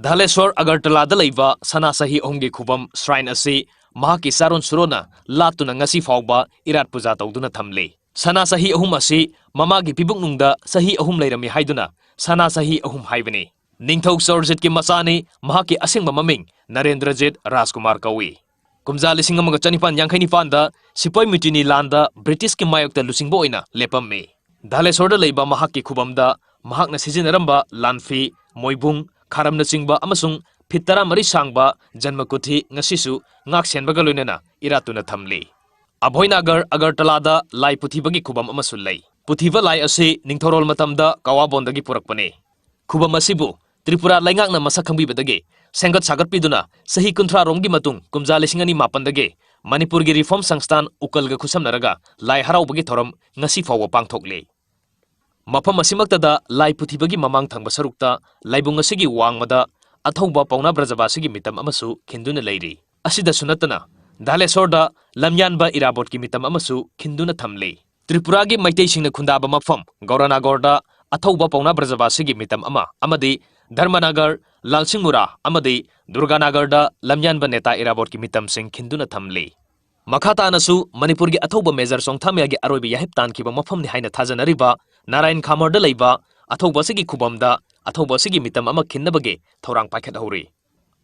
ꯙꯂꯦꯁꯣꯔ ꯑꯒꯔꯇꯂꯥꯗ ꯂꯩꯕ ꯁꯅꯥ ꯁꯍꯤ ꯑꯍꯨꯝꯒꯤ ꯈꯨꯕꯝ shrine ꯑꯁꯤ ꯃꯍꯥꯛꯀꯤ ꯆꯥꯔꯣꯟ ꯁꯨꯔꯣꯟꯅ ꯂꯥꯠꯇꯨꯅ ꯉꯁꯤ ꯐꯥꯎꯕ ꯏꯔꯥꯠ ꯄꯨꯖꯥ ꯇꯧꯗꯨꯅ ꯊꯝꯂꯤ꯫ ꯁꯅꯥ ꯁꯍꯤ ꯑꯍꯨꯝ ꯑꯁꯤ ꯃꯃꯥꯒꯤ ꯄꯤꯕꯨꯛꯅꯨꯡꯗ ꯁꯍꯤ ꯑꯍꯨꯝ ꯂꯩꯔꯝꯃꯤ ꯍꯥꯏꯗꯨꯅ ꯁꯅꯥ ꯁꯍꯤ ꯑꯍꯨꯝ ꯍꯥꯏꯕꯅꯤ꯫ ꯅꯤꯡꯊꯧ ꯁꯣꯔꯖꯤꯠꯀꯤ ꯃꯆꯥꯅꯤ, ꯃꯍꯥꯛꯀꯤ ꯑꯁꯦꯡꯕ ꯃꯃꯤꯡ ꯅꯔꯦꯟꯗ꯭ꯔꯖꯤꯠ ꯔꯥꯖꯀꯨꯃꯥꯔ ꯀꯧꯏ꯫ ꯀꯨꯝꯖꯥ ꯂꯤꯁꯤꯡ ꯑꯃꯒ ꯆꯅꯤꯄꯥꯟ ꯌꯥꯡꯈꯩ ꯅꯤꯄꯥꯟꯗ ꯁꯤꯄꯥꯏ ꯃꯨꯇꯤꯅꯤ ꯂꯥꯟꯗ ꯕ꯭ꯔꯤꯇꯤꯁꯀꯤ ꯃꯥꯌꯣꯛꯇ ꯂꯨꯆꯤꯡꯕ ꯑꯣꯏꯅ ꯂꯦꯞꯄꯝꯃꯤ꯫ ꯙꯥꯂꯦꯁꯣꯔꯗ ꯂꯩꯕ ꯃꯍꯥꯛꯀꯤ ꯈꯨꯕꯝꯗ ꯃꯍꯥꯛꯅ ꯁꯤꯖꯤꯟꯅꯔꯝꯕ ꯂꯥꯟꯐꯤ, ꯃꯣꯏꯕꯨꯡ, ꯈꯥꯔꯝꯅꯆꯤꯡꯕ ꯑꯃꯁꯨꯡ ꯐꯤꯠ ꯇꯔꯥꯃꯔꯤ ꯁꯥꯡꯕ ꯖꯟꯃꯀꯨꯊꯤ ꯉꯁꯤꯁꯨ ꯉꯥꯛꯁꯦꯟꯕꯒ ꯂꯣꯏꯅꯅ ꯏꯔꯥꯠꯇꯨꯅ ꯊꯝꯂꯤ꯫ ꯑꯚꯣꯏꯅꯥꯒꯔ ꯑꯒꯔꯇꯂꯥꯗ ꯂꯥꯏ ꯄꯨꯊꯤꯕꯒꯤ ꯈꯨꯕꯝ ꯑꯃꯁꯨ ꯂꯩ꯫ ꯄꯨꯊꯤꯕ ꯂꯥꯏ ꯑꯁꯤ ꯅꯤꯡꯊꯧꯔꯣꯜ ꯃꯇꯝꯗ ꯀꯋꯥꯕꯣꯟꯗꯒꯤ ꯄꯨꯔꯛꯄꯅꯤ꯫ ꯈꯨꯕꯝ ꯑꯁꯤꯕꯨ ꯇ꯭ꯔꯤꯄꯨꯔꯥ ꯂꯩꯉꯥꯛꯅ ꯃꯁꯛ ꯈꯪꯕꯤꯕꯗꯒꯤ ꯁꯦꯝꯒꯠ ꯁꯥꯒꯠꯄꯤꯗꯨꯅ ꯆꯍꯤ ꯀꯨꯟꯊ꯭ꯔꯥ ꯔꯣꯝꯒꯤ ꯃꯇꯨꯡ ꯀꯨꯝꯖꯥ ꯂꯤꯁꯤꯡ ꯑꯅꯤ ꯃꯥꯄꯟꯗꯒꯤ ꯃꯅꯤꯄꯨꯔꯒꯤ ꯔꯤꯐꯣꯔꯝ ꯁꯪꯁꯊꯥꯟ ꯎꯀꯜꯒ ꯈꯨꯠꯁꯝꯅꯔꯒ ꯂꯥꯏ ꯍꯔꯥꯎꯕꯒꯤ ꯊꯧꯔꯝ ꯉꯁꯤ ꯐꯥꯎꯕ ꯄꯥꯡꯊꯣꯛꯂꯤ꯫ ꯃꯐꯝ ꯑꯁꯤꯃꯛꯇꯗ ꯂꯥꯏ ꯄꯨꯊꯤꯕꯒꯤ ꯃꯃꯥꯡ ꯊꯪꯕ ꯁꯔꯨꯛꯇ ꯂꯥꯏꯕꯨꯡ ꯑꯁꯤꯒꯤ ꯋꯥꯡꯃꯗ ꯑꯊꯧꯕ ꯄꯥꯎꯅꯥ ꯕ꯭ꯔꯖꯕꯥꯁꯤꯒꯤ ꯃꯤꯇꯝ ꯑꯃꯁꯨ ꯈꯤꯟꯗꯨꯅ ꯂꯩꯔꯤ꯫ ꯑꯁꯤꯗꯁꯨ ꯅꯠꯇꯅ ꯙꯥꯂꯦꯁꯣꯔꯗ ꯂꯝꯌꯥꯟꯕ ꯏꯔꯥꯕꯣꯠꯀꯤ ꯃꯤꯇꯝ ꯑꯃꯁꯨ ꯈꯤꯟꯗꯨꯅ ꯊꯝꯂꯤ꯫ ꯇ꯭ꯔꯤꯄꯨꯔꯥꯒꯤ ꯃꯩꯇꯩꯁꯤꯡꯅ ꯈꯨꯟꯗꯥꯕ ꯃꯐꯝ ꯒꯧꯔꯥꯅꯥꯒꯣꯔꯗ ꯑꯊꯧꯕ ꯄꯥꯎꯅꯥ ꯕ꯭ꯔꯖꯕꯥꯁꯤꯒꯤ ꯃꯤꯇꯝ ꯑꯃ ꯑꯃꯗꯤ ꯙꯔꯃꯅꯥꯒꯔ, ꯂꯥꯜꯁꯤꯡꯃꯨꯔꯥ ꯑꯃꯗꯤ ꯗꯨꯔꯒꯥꯅꯥꯒꯔꯗ ꯂꯝꯌꯥꯟꯕ ꯅꯦꯇꯥ ꯏꯔꯥꯕꯣꯠꯀꯤ ꯃꯤꯇꯝꯁꯤꯡ ꯈꯤꯟꯗꯨꯅ ꯊꯝꯂꯤ꯫ ꯃꯈꯥ ꯇꯥꯅꯁꯨ ꯃꯅꯤꯄꯨꯔꯒꯤ ꯑꯊꯧꯕ ꯃꯦꯖꯔ ꯆꯣꯡꯊꯥꯃꯤꯌꯥꯒꯤ ꯑꯔꯣꯏꯕ ꯌꯥꯍꯤꯞ ꯇꯥꯟꯈꯤꯕ ꯃꯐꯝꯅꯤ ꯍꯥꯏꯅ ꯊꯥꯖꯅꯔꯤꯕ ꯅꯥꯔꯥꯌꯟ ꯈꯥꯃꯣꯔꯗ ꯂꯩꯕ ꯑꯊꯧꯕ ꯑꯁꯤꯒꯤ ꯈꯨꯕꯝꯗ ꯑꯊꯧꯕ ꯑꯁꯤꯒꯤ ꯃꯤꯇꯝ ꯑꯃ ꯈꯤꯟꯅꯕꯒꯤ ꯊꯧꯔꯥꯡ ꯄꯥꯏꯈꯠꯍꯧꯔꯤ꯫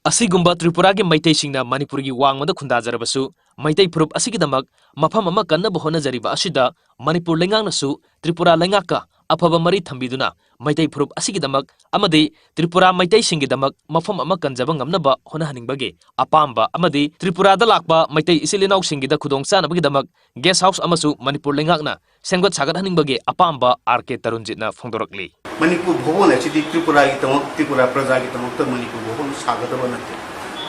ꯑꯁꯤꯒꯨꯝꯕ ꯇ꯭ꯔꯤꯄꯨꯔꯥꯒꯤ ꯃꯩꯇꯩꯁꯤꯡꯅ ꯃꯅꯤꯄꯨꯔꯒꯤ ꯋꯥꯡꯃꯗ ꯈꯨꯟꯗꯥꯖꯔꯕꯁꯨ, ꯃꯩꯇꯩ ꯐꯨꯔꯨꯞ ꯑꯁꯤꯒꯤꯗꯃꯛ ꯃꯐꯝ ꯑꯃ ꯀꯟꯅꯕ ꯍꯣꯠꯅꯖꯔꯤꯕ ꯑꯁꯤꯗ ꯃꯅꯤꯄꯨꯔ ꯂꯩꯉꯥꯛꯅꯁꯨ ꯇ꯭ꯔꯤꯄꯨꯔꯥ ꯂꯩꯉꯥꯛꯀ ꯑꯐꯕ ꯃꯔꯤ ꯊꯝꯕꯤꯗꯨꯅ ꯃꯩꯇꯩ ꯐꯨꯔꯨꯞ ꯑꯁꯤꯒꯤꯗꯃꯛ ꯑꯃꯗꯤ ꯇ꯭ꯔꯤꯄꯨꯔꯥ ꯃꯩꯇꯩꯁꯤꯡꯒꯤꯗꯃꯛ ꯃꯐꯝ ꯑꯃ ꯀꯟꯖꯕ ꯉꯝꯅꯕ ꯍꯣꯠꯅꯍꯟꯅꯤꯡꯕꯒꯤ ꯑꯄꯥꯝꯕ ꯑꯃꯗꯤ ꯇ꯭ꯔꯤꯄꯨꯔꯥꯗ ꯂꯥꯛꯄ ꯃꯩꯇꯩ ꯏꯆꯤꯜ ꯏꯅꯥꯎꯁꯤꯡꯒꯤꯗ ꯈꯨꯗꯣꯡꯆꯥꯅꯕꯒꯤꯗꯃꯛ ꯒꯦꯁ ꯍꯥꯎꯁ ꯑꯃꯁꯨ ꯃꯅꯤꯄꯨꯔ ꯂꯩꯉꯥꯛꯅ ꯁꯦꯝꯒꯠ ꯁꯥꯒꯠꯍꯟꯅꯤꯡꯕꯒꯤ ꯑꯄꯥꯝꯕ ꯑꯥꯔ ꯀꯦ ꯇꯔꯨꯟꯖꯤꯠꯅ ꯐꯣꯡꯗꯣꯔꯛꯂꯤ꯫ ꯃꯅꯤꯄꯨꯔ ꯚꯕꯟ ꯑꯁꯤꯗꯤ ꯇ꯭ꯔꯤꯄꯨꯔꯥꯒꯤꯗꯃꯛ, ꯇ꯭ꯔꯤꯄꯨꯔꯥ ꯄ꯭ꯔꯖꯥꯒꯤꯗꯃꯛꯇ ꯃꯅꯤꯄꯨꯔ ꯚꯕꯟ ꯁꯥꯒꯗꯕ ꯅꯠꯇꯦ꯫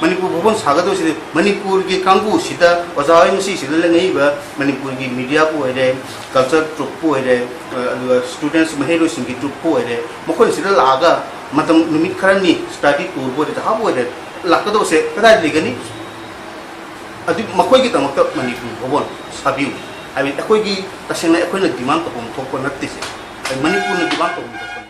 ꯃꯅꯤꯄꯨꯔ ꯚꯕꯟ ꯁꯥꯒꯗꯕꯁꯤꯗꯤ ꯃꯅꯤꯄꯨꯔꯒꯤ ꯀꯥꯡꯕꯨꯁꯤꯗ, ꯑꯣꯖꯥ ꯍꯣꯏ ꯉꯁꯤꯁꯤꯗ ꯂꯦꯡꯉꯛꯏꯕ ꯃꯅꯤꯄꯨꯔꯒꯤ ꯃꯤꯗꯤꯌꯥꯕꯨ ꯑꯣꯏꯔꯦ, ꯀꯜꯆꯔ ꯇ꯭ꯔꯨꯞꯄꯨ ꯑꯣꯏꯔꯦ, ꯑꯗꯨꯒ ꯁ꯭ꯇꯨꯗꯦꯟꯠꯁ, ꯃꯍꯩꯔꯣꯏꯁꯤꯡꯒꯤ ꯇ꯭ꯔꯨꯞꯄꯨ ꯑꯣꯏꯔꯦ, ꯃꯈꯣꯏꯁꯤꯗ ꯂꯥꯛꯑꯒ ꯃꯇꯝ ꯅꯨꯃꯤꯠ ꯈꯔꯅꯤ ꯁ꯭ꯇꯗꯤ ꯇꯨꯔꯕꯨ ꯑꯣꯏꯔꯦ, ꯖꯍꯥꯕꯨ ꯑꯣꯏꯔꯦ, ꯂꯥꯛꯀꯗꯧꯁꯦ ꯀꯗꯥꯏꯗ ꯂꯩꯒꯅꯤ? ꯑꯗꯨ ꯃꯈꯣꯏꯒꯤꯗꯃꯛꯇ ꯃꯅꯤꯄꯨꯔ ꯚꯕꯟ ꯁꯥꯕꯤꯌꯨ ꯍꯥꯏꯕꯗꯤ ꯑꯩꯈꯣꯏꯒꯤ, ꯇꯁꯦꯡꯅ ꯑꯩꯈꯣꯏꯅ ꯗꯤꯃꯥꯟ ꯇꯧꯐꯝ ꯊꯣꯛꯄ ꯅꯠꯇꯦ ꯁꯦ꯫ ꯃꯅꯤꯄꯨꯔꯅ ꯗꯤꯃꯥꯟ ꯇꯧꯐꯝ ꯊꯣꯛꯄꯅꯤ꯫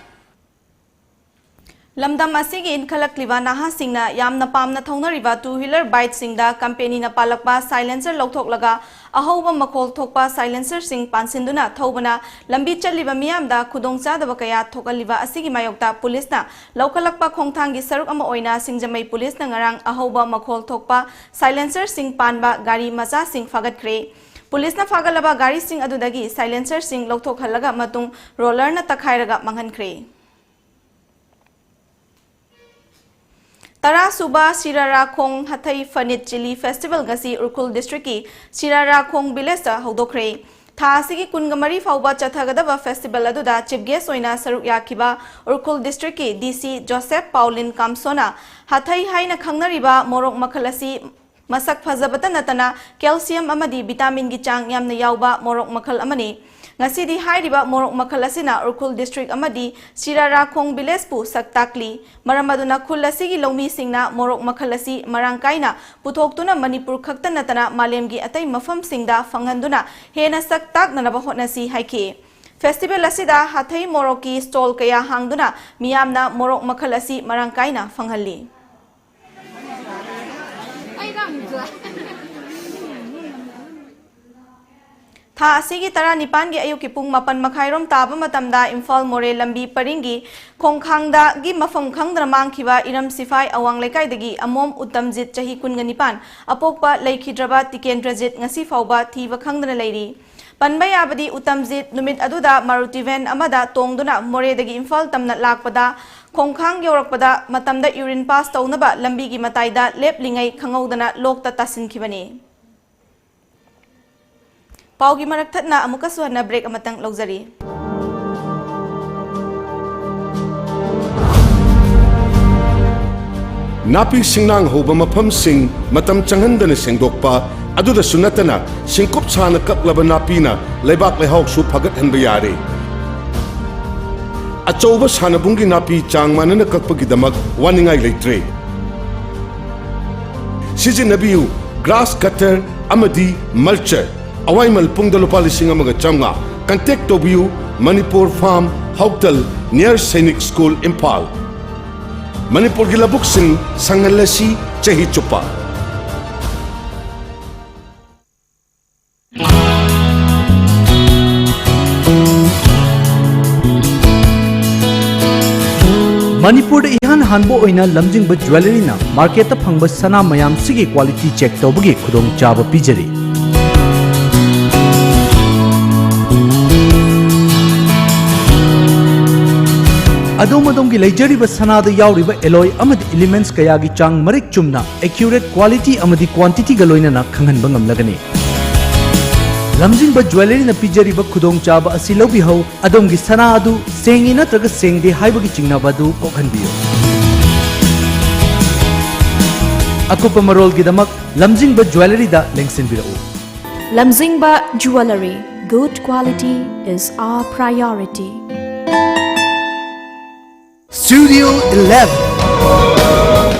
ꯂꯝꯗꯝ ꯑꯁꯤꯒꯤ ꯏꯟꯈꯠꯂꯛꯂꯤꯕ ꯅꯍꯥꯁꯤꯡꯅ ꯌꯥꯝꯅ ꯄꯥꯝꯅ ꯊꯧꯅꯔꯤꯕ ꯇꯨ ꯋꯤꯂꯔ ꯕꯥꯏꯛꯁꯤꯡꯗ ꯀꯝꯄꯦꯅꯤꯅ ꯄꯥꯜꯂꯛꯄ ꯁꯥꯏꯂꯦꯟꯁꯔ ꯂꯧꯊꯣꯛꯂꯒ ꯑꯍꯧꯕ ꯃꯈꯣꯜ ꯊꯣꯛꯄ ꯁꯥꯏꯂꯦꯟꯁꯔꯁꯤꯡ ꯄꯥꯟꯁꯤꯟꯗꯨꯅ ꯊꯧꯕꯅ ꯂꯝꯕꯤ ꯆꯠꯂꯤꯕ ꯃꯤꯌꯥꯝꯗ ꯈꯨꯗꯣꯡꯆꯥꯗꯕ ꯀꯌꯥ ꯊꯣꯛꯍꯜꯂꯤꯕ ꯑꯁꯤꯒꯤ ꯃꯥꯌꯣꯛꯇ ꯄꯨꯂꯤꯁꯅ ꯂꯧꯈꯠꯂꯛꯄ ꯈꯣꯡꯊꯥꯡꯒꯤ ꯁꯔꯨꯛ ꯑꯃ ꯑꯣꯏꯅ ꯁꯤꯡꯖꯃꯩ ꯄꯨꯂꯤꯁꯅ ꯉꯔꯥꯡ ꯑꯍꯧꯕ ꯃꯈꯣꯜ ꯊꯣꯛꯄ ꯁꯥꯏꯂꯦꯟꯁꯔꯁꯤꯡ ꯄꯥꯟꯕ ꯒꯥꯔꯤ ꯃꯆꯥꯁꯤꯡ ꯐꯥꯒꯠꯈ꯭ꯔꯦ꯫ ꯄꯨꯂꯤꯁꯅ ꯐꯥꯒꯠꯂꯕ ꯒꯥꯔꯤꯁꯤꯡ ꯑꯗꯨꯗꯒꯤ ꯁꯥꯏꯂꯦꯟꯁꯔꯁꯤꯡ ꯂꯧꯊꯣꯛꯍꯜꯂꯒ ꯃꯇꯨꯡ ꯔꯣꯂꯔꯅ ꯇꯛꯈꯥꯏꯔꯒ ꯃꯥꯡꯍꯟꯈ꯭ꯔꯦ꯫ ꯇꯔꯥ ꯁꯨꯕ ꯁꯤꯔꯥꯔꯥꯈꯣꯡ ꯍꯥꯊꯩ ꯐꯅꯤꯠ ꯆꯤꯂꯤ ꯐꯦꯁꯇꯤꯚꯦꯜ ꯉꯁꯤ ꯎꯈ꯭ꯔꯨꯜ ꯗꯤꯁꯇ꯭ꯔꯤꯛꯀꯤ ꯁꯤꯔꯥꯔꯥꯈꯣꯡ ꯚꯤꯂꯦꯖꯇ ꯍꯧꯗꯣꯛꯈ꯭ꯔꯦ꯫ ꯊꯥ ꯑꯁꯤꯒꯤ ꯀꯨꯟꯒ ꯃꯔꯤ ꯐꯥꯎꯕ ꯆꯠꯊꯒꯗꯕ ꯐꯦꯁꯇꯤꯚꯦꯜ ꯑꯗꯨꯗ ꯆꯤꯐ ꯒꯦꯁ ꯑꯣꯏꯅ ꯁꯔꯨꯛ ꯌꯥꯈꯤꯕ ꯎꯈ꯭ꯔꯨꯜ ꯗꯤꯁꯇ꯭ꯔꯤꯛꯀꯤ ꯗꯤ ꯁꯤ ꯖꯣꯁꯦꯐ ꯄꯥꯎꯂꯤꯟ ꯀꯥꯝꯁꯣꯅ ꯍꯥꯊꯩ ꯍꯥꯏꯅ ꯈꯪꯅꯔꯤꯕ ꯃꯣꯔꯣꯛ ꯃꯈꯜ ꯑꯁꯤ ꯃꯁꯛ ꯐꯖꯕꯇ ꯅꯠꯇꯅ ꯀꯦꯜꯁꯤꯌꯝ ꯑꯃꯗꯤ ꯚꯤꯇꯥꯃꯤꯟꯒꯤ ꯆꯥꯡ ꯌꯥꯝꯅ ꯌꯥꯎꯕ ꯃꯣꯔꯣꯛ ꯃꯈꯜ ꯑꯃꯅꯤ꯫ ꯉꯁꯤꯗꯤ ꯍꯥꯏꯔꯤꯕ ꯃꯣꯔꯣꯛ ꯃꯈꯜ ꯑꯁꯤꯅ ꯎꯈ꯭ꯔꯨꯜ ꯗꯤꯁꯇ꯭ꯔꯤꯛ ꯑꯃꯗꯤ ꯁꯤꯔꯥꯔꯥꯈꯣꯡ ꯚꯤꯂꯦꯖꯄꯨ ꯁꯛ ꯇꯥꯛꯂꯤ꯫ ꯃꯔꯝ ꯑꯗꯨꯅ ꯈꯨꯜ ꯑꯁꯤꯒꯤ ꯂꯧꯃꯤꯁꯤꯡꯅ ꯃꯣꯔꯣꯛ ꯃꯈꯜ ꯑꯁꯤ ꯃꯔꯥꯡ ꯀꯥꯏꯅ ꯄꯨꯊꯣꯛꯇꯨꯅ ꯃꯅꯤꯄꯨꯔ ꯈꯛꯇ ꯅꯠꯇꯅ ꯃꯥꯂꯦꯝꯒꯤ ꯑꯇꯩ ꯃꯐꯝꯁꯤꯡꯗ ꯐꯪꯍꯟꯗꯨꯅ ꯍꯦꯟꯅ ꯁꯛ ꯇꯥꯛꯅꯅꯕ ꯍꯣꯠꯅꯁꯤ ꯍꯥꯏꯈꯤ꯫ ꯐꯦꯁꯇꯤꯚꯦꯜ ꯑꯁꯤꯗ ꯍꯥꯊꯩ ꯃꯣꯔꯣꯛꯀꯤ ꯁ꯭ꯇꯣꯜ ꯀꯌꯥ ꯍꯥꯡꯗꯨꯅ ꯃꯤꯌꯥꯝꯅ ꯃꯣꯔꯣꯛ ꯃꯈꯜ ꯑꯁꯤ ꯃꯔꯥꯡ ꯀꯥꯏꯅ ꯐꯪꯍꯜꯂꯤ꯫ ꯊꯥ ꯑꯁꯤꯒꯤ ꯇꯔꯥꯅꯤꯄꯥꯟꯒꯤ ꯑꯌꯨꯛꯀꯤ ꯄꯨꯡ ꯃꯥꯄꯟ ꯃꯈꯥꯏꯔꯣꯝ ꯇꯥꯕ ꯃꯇꯝꯗ ꯏꯝꯐꯥꯜ ꯃꯣꯔꯦ ꯂꯝꯕꯤ ꯄꯔꯤꯡꯒꯤ ꯈꯣꯡꯈꯥꯡꯗꯒꯤ ꯃꯐꯝ ꯈꯪꯗꯅ ꯃꯥꯡꯈꯤꯕ ꯏꯔꯝ ꯁꯤꯐꯥꯏ ꯑꯋꯥꯡ ꯂꯩꯀꯥꯏꯗꯒꯤ ꯑꯃꯣꯝ ꯎꯇꯝꯖꯤꯠ, ꯆꯍꯤ ꯀꯨꯟꯒ ꯅꯤꯄꯥꯟ, ꯑꯄꯣꯛꯄ ꯂꯩꯈꯤꯗ꯭ꯔꯕ ꯇꯤꯀꯦꯟꯗ꯭ꯔꯖꯤꯠ ꯉꯁꯤ ꯐꯥꯎꯕ ꯊꯤꯕ ꯈꯪꯗꯅ ꯂꯩꯔꯤ꯫ ꯄꯟꯕ ꯌꯥꯕꯗꯤ, ꯎꯇꯝꯖꯤꯠ ꯅꯨꯃꯤꯠ ꯑꯗꯨꯗ ꯃꯥꯔꯨꯇꯤ ꯚꯦꯟ ꯑꯃꯗ ꯇꯣꯡꯗꯨꯅ ꯃꯣꯔꯦꯗꯒꯤ ꯏꯝꯐꯥꯜ ꯇꯝꯅ ꯂꯥꯛꯄꯗ, ꯈꯣꯡꯈꯥꯡ ꯌꯧꯔꯛꯄꯗ ꯃꯇꯝꯗ ꯌꯨꯔꯤꯟ ꯄꯥꯁ ꯇꯧꯅꯕ ꯂꯝꯕꯤꯒꯤ ꯃꯇꯥꯏꯗ ꯂꯦꯞꯂꯤꯉꯩ ꯈꯪꯍꯧꯗꯅ ꯂꯣꯛꯇ ꯇꯥꯁꯤꯟꯈꯤꯕꯅꯤ꯫ ꯄꯥꯎꯒꯤ ꯃꯔꯛ ꯊꯠꯅ ꯑꯃꯨꯛꯀꯁꯨ ꯍꯟꯅ ꯕ꯭ꯔꯦꯛ ꯑꯃꯇꯪ ꯂꯧꯖꯔꯤ꯫ ꯅꯥꯄꯤ ꯁꯤꯡꯅꯥꯡ ꯍꯧꯕ ꯃꯐꯝꯁꯤꯡ ꯃꯇꯝ ꯆꯪꯍꯟꯗꯅ ꯁꯦꯡꯗꯣꯛꯄ, ꯑꯗꯨꯗꯁꯨ ꯅꯠꯇꯅ ꯁꯤꯡꯀꯨꯞ ꯁꯥꯅ ꯀꯛꯂꯕ ꯅꯥꯄꯤꯅ ꯂꯩꯕꯥꯛ ꯂꯩꯍꯥꯎꯁꯨ ꯐꯒꯠꯍꯟꯕ ꯌꯥꯔꯦ꯫ ꯑꯆꯧꯕ ꯁꯥꯟꯅꯕꯨꯡꯒꯤ ꯅꯥꯄꯤ ꯆꯥꯡ ꯃꯥꯟꯅꯅ ꯀꯛꯄꯒꯤꯗꯃꯛ ꯋꯥꯅꯤꯡꯉꯥꯏ ꯂꯩꯇ꯭ꯔꯦ꯫ ꯁꯤꯖꯤꯟꯅꯕꯤꯌꯨ ꯒ꯭ꯔꯥꯁ ꯀꯠꯇꯔ ꯑꯃꯗꯤ ꯃꯜꯆꯔ꯫ ꯑꯋꯥꯏꯃꯜ ꯄꯨꯡꯗ ꯂꯨꯄꯥ ꯂꯤꯁꯤꯡ ꯑꯃꯒ ꯆꯥꯝꯃꯉꯥ꯫ ꯀꯟꯇꯦꯛ ꯇꯧꯕꯤꯌꯨ ꯃꯅꯤꯄꯨꯔ ꯐꯥꯔꯝ, ꯍꯧꯇꯜ, near ꯁꯩꯅꯤꯛ ꯁ꯭ꯀꯨꯜ, ꯏꯝꯐꯥꯜ꯫ ꯃꯅꯤꯄꯨꯔꯒꯤ ꯂꯧꯕꯨꯛꯁꯤꯡ ꯁꯪꯍꯜꯂꯁꯤ ꯆꯍꯤ ꯆꯨꯞꯄ꯫ ꯃꯅꯤꯄꯨꯔꯗ ꯏꯍꯥꯟ ꯍꯥꯟꯕ ꯑꯣꯏꯅ ꯂꯝꯖꯤꯡꯕ ꯖ꯭ꯋꯦꯂꯔꯤꯅ ꯃꯥꯔꯀꯦꯠꯇ ꯐꯪꯕ ꯁꯅꯥ ꯃꯌꯥꯝꯁꯤꯒꯤ ꯀ꯭ꯋꯥꯂꯤꯇꯤ ꯆꯦꯛ ꯇꯧꯕꯒꯤ ꯈꯨꯗꯣꯡꯆꯥꯕ ꯄꯤꯖꯔꯤ꯫ ꯑꯗꯣꯝ ꯑꯗꯣꯝꯒꯤ ꯂꯩꯖꯔꯤꯕ ꯁꯅꯥꯗ ꯌꯥꯎꯔꯤꯕ ꯑꯦꯂꯣꯏ ꯑꯃꯗꯤ ꯏꯂꯤꯃꯦꯟꯠꯁ ꯀꯌꯥꯒꯤ ꯆꯥꯡ ꯃꯔꯤꯛ ꯆꯨꯝꯅ, ꯑꯦꯀ꯭ꯌꯨꯔꯦꯠ ꯀ꯭ꯋꯥꯂꯤꯇꯤ ꯑꯃꯗꯤ ꯀ꯭ꯋꯥꯟꯇꯤꯇꯤꯒ ꯂꯣꯏꯅꯅ ꯈꯪꯍꯟꯕ ꯉꯝꯂꯒꯅꯤ꯫ ꯂꯝꯖꯤꯡꯕ ꯖ꯭ꯋꯦꯂꯔꯤꯅ ꯄꯤꯖꯔꯤꯕ ꯈꯨꯗꯣꯡꯆꯥꯕ ꯑꯁꯤ ꯂꯧꯕꯤꯍꯧ꯫ ꯑꯗꯣꯝꯒꯤ ꯁꯅꯥ ꯑꯗꯨ ꯁꯦꯡꯉꯤ ꯅꯠꯇ꯭ꯔꯒ ꯁꯦꯡꯗꯦ ꯍꯥꯏꯕꯒꯤ ꯆꯤꯡꯅꯕ ꯑꯗꯨ ꯀꯣꯛꯍꯟꯕꯤꯌꯨ꯫ ꯑꯀꯨꯞꯄ ꯃꯔꯣꯜꯒꯤꯗꯃꯛ ꯂꯝꯖꯤꯡꯕ ꯖ꯭ꯋꯦꯂꯔꯤꯗ ꯂꯦꯡꯁꯤꯟꯕꯤꯔꯛꯎ꯫ Lamzingba Jewellery. Good quality is our priority. Studio eleven,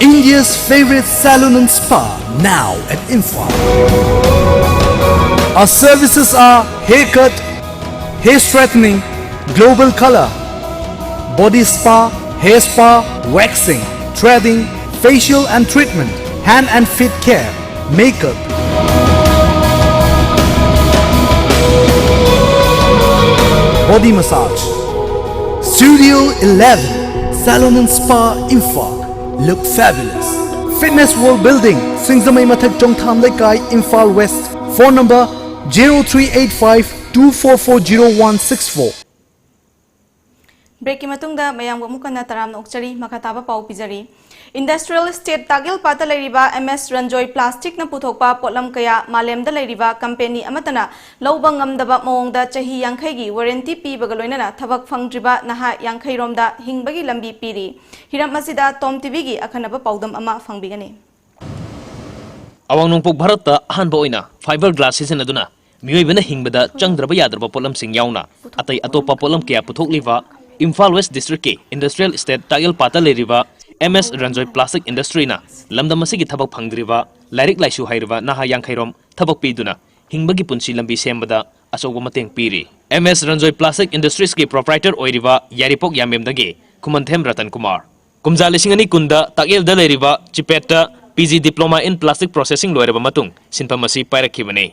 India's favorite salon and spa, now at Imphal. Our services are haircut, hair straightening, global color, body spa, hair spa, waxing, threading, facial and treatment, hand and feet care, makeup. Body massage. Studio eleven, Salon and Spa, Imphal. Look fabulous. Fitness World Building, Singzamei Mathak, Chongtham Leikai, Imphal West. Phone number zero three eight five two four four zero one six four. ꯕ꯭ꯔꯦꯛꯀꯤ ꯃꯇꯨꯡꯗ ꯃꯌꯥꯝꯕꯨ ꯑꯃꯨꯛ ꯍꯟꯅ ꯇꯔꯥꯝꯅ ꯑꯣꯛꯆꯔꯤ꯫ ꯃꯈꯥ ꯇꯥꯕ ꯄꯥꯎ ꯄꯤꯖꯔꯤ꯫ Industrial state ꯇꯥꯛꯌꯦꯜꯄꯥꯠꯇ ꯂꯩꯔꯤꯕ M ꯑꯦꯁ ꯔꯟꯖꯣꯏ ꯄ꯭ꯂꯥꯁꯇꯤꯛꯅ ꯄꯨꯊꯣꯛꯄ ꯄꯣꯠꯂꯝ ꯀꯌꯥ ꯃꯥꯂꯦꯝꯗ ꯂꯩꯔꯤꯕ ꯀꯝꯄꯦꯅꯤ ꯑꯃꯠꯇꯅ ꯂꯧꯕ ꯉꯝꯗꯕ ꯃꯑꯣꯡꯗ ꯆꯍꯤ ꯌꯥꯡꯈꯩꯒꯤ ꯋꯥꯔꯦꯟꯇꯤ ꯄꯤꯕꯒ ꯂꯣꯏꯅꯅ ꯊꯕꯛ ꯐꯪꯗ꯭ꯔꯤꯕ ꯅꯍꯥ ꯌꯥꯡꯈꯩ ꯔꯣꯝꯗ ꯍꯤꯡꯕꯒꯤ ꯂꯝꯕꯤ ꯄꯤꯔꯤ꯫ ꯍꯤꯔꯝ ꯑꯁꯤꯗ ꯇꯣꯝ ꯇꯤꯚꯤꯒꯤ ꯑꯈꯟꯅꯕ ꯄꯥꯎꯗꯝ ꯑꯃ ꯐꯪꯕꯤꯒꯅꯤ꯫ ꯑꯋꯥꯡ ꯅꯣꯡꯄꯣꯛ ꯚꯥꯔꯠꯇ ꯑꯍꯥꯟꯕ ꯑꯣꯏꯅ fibre glass ꯁꯤꯖꯤꯟꯅꯗꯨꯅ ꯃꯤꯑꯣꯏꯕꯅ ꯍꯤꯡꯕꯗ ꯆꯪꯗ꯭ꯔꯕ ꯌꯥꯗ꯭ꯔꯕ ꯄꯣꯠꯂꯝꯁꯤꯡ ꯌꯥꯎꯅ ꯑꯇꯩ ꯑꯇꯣꯞꯄ ꯄꯣꯠꯂꯝ ꯀꯌꯥ ꯄꯨꯊꯣꯛꯂꯤꯕ ꯏꯝꯐꯥꯜ ꯋꯦꯁ ꯗꯤꯁꯇ꯭ꯔꯤꯛꯀꯤ ꯏꯟꯗꯁꯇ꯭ꯔꯤꯌꯦꯜ ꯏꯁꯇꯦꯠ ꯇꯥꯛꯌꯦꯜꯄꯥꯠꯇ ꯂꯩꯔꯤꯕ ꯑꯦꯝ ꯑꯦꯁ ꯔꯟꯖꯣꯏ ꯄ꯭ꯂꯥꯁꯇꯤꯛ ꯏꯟꯗꯁꯇ꯭ꯔꯤꯅ ꯂꯝꯗꯝ ꯑꯁꯤꯒꯤ ꯊꯕꯛ ꯐꯪꯗ꯭ꯔꯤꯕ ꯂꯥꯏꯔꯤꯛ ꯂꯥꯏꯁꯨ ꯍꯩꯔꯕ ꯅꯍꯥ ꯌꯥꯡꯈꯩꯔꯣꯝ ꯊꯕꯛ ꯄꯤꯗꯨꯅ ꯍꯤꯡꯕꯒꯤ ꯄꯨꯟꯁꯤ ꯂꯝꯕꯤ ꯁꯦꯝꯕꯗ ꯑꯆꯧꯕ ꯃꯇꯦꯡ ꯄꯤꯔꯤ꯫ ꯑꯦꯝ ꯑꯦꯁ ꯔꯟꯖꯣꯏ ꯄ꯭ꯂꯥꯁꯇꯤꯛ ꯏꯟꯗꯁꯇ꯭ꯔꯤꯁꯀꯤ ꯄ꯭ꯔꯣꯄ꯭ꯔꯥꯏꯇꯔ ꯑꯣꯏꯔꯤꯕ ꯌꯥꯏꯔꯤꯄꯣꯛ ꯌꯥꯝꯕꯦꯝꯗꯒꯤ ꯈꯨꯃꯟꯊꯦꯝ ꯔꯇꯟ ꯀꯨꯃꯥꯔ꯫ ꯀꯨꯝꯖꯥ ꯂꯤꯁꯤꯡ ꯑꯅꯤ ꯀꯨꯟꯗ ꯇꯥꯛꯌꯦꯜꯗ ꯂꯩꯔꯤꯕ ꯆꯤꯄꯦꯠꯇ P G diploma in plastic processing ꯂꯣꯏꯔꯕ ꯃꯇꯨꯡ ꯁꯤꯟꯐꯝ ꯑꯁꯤ ꯄꯥꯏꯔꯛꯈꯤꯕꯅꯤ꯫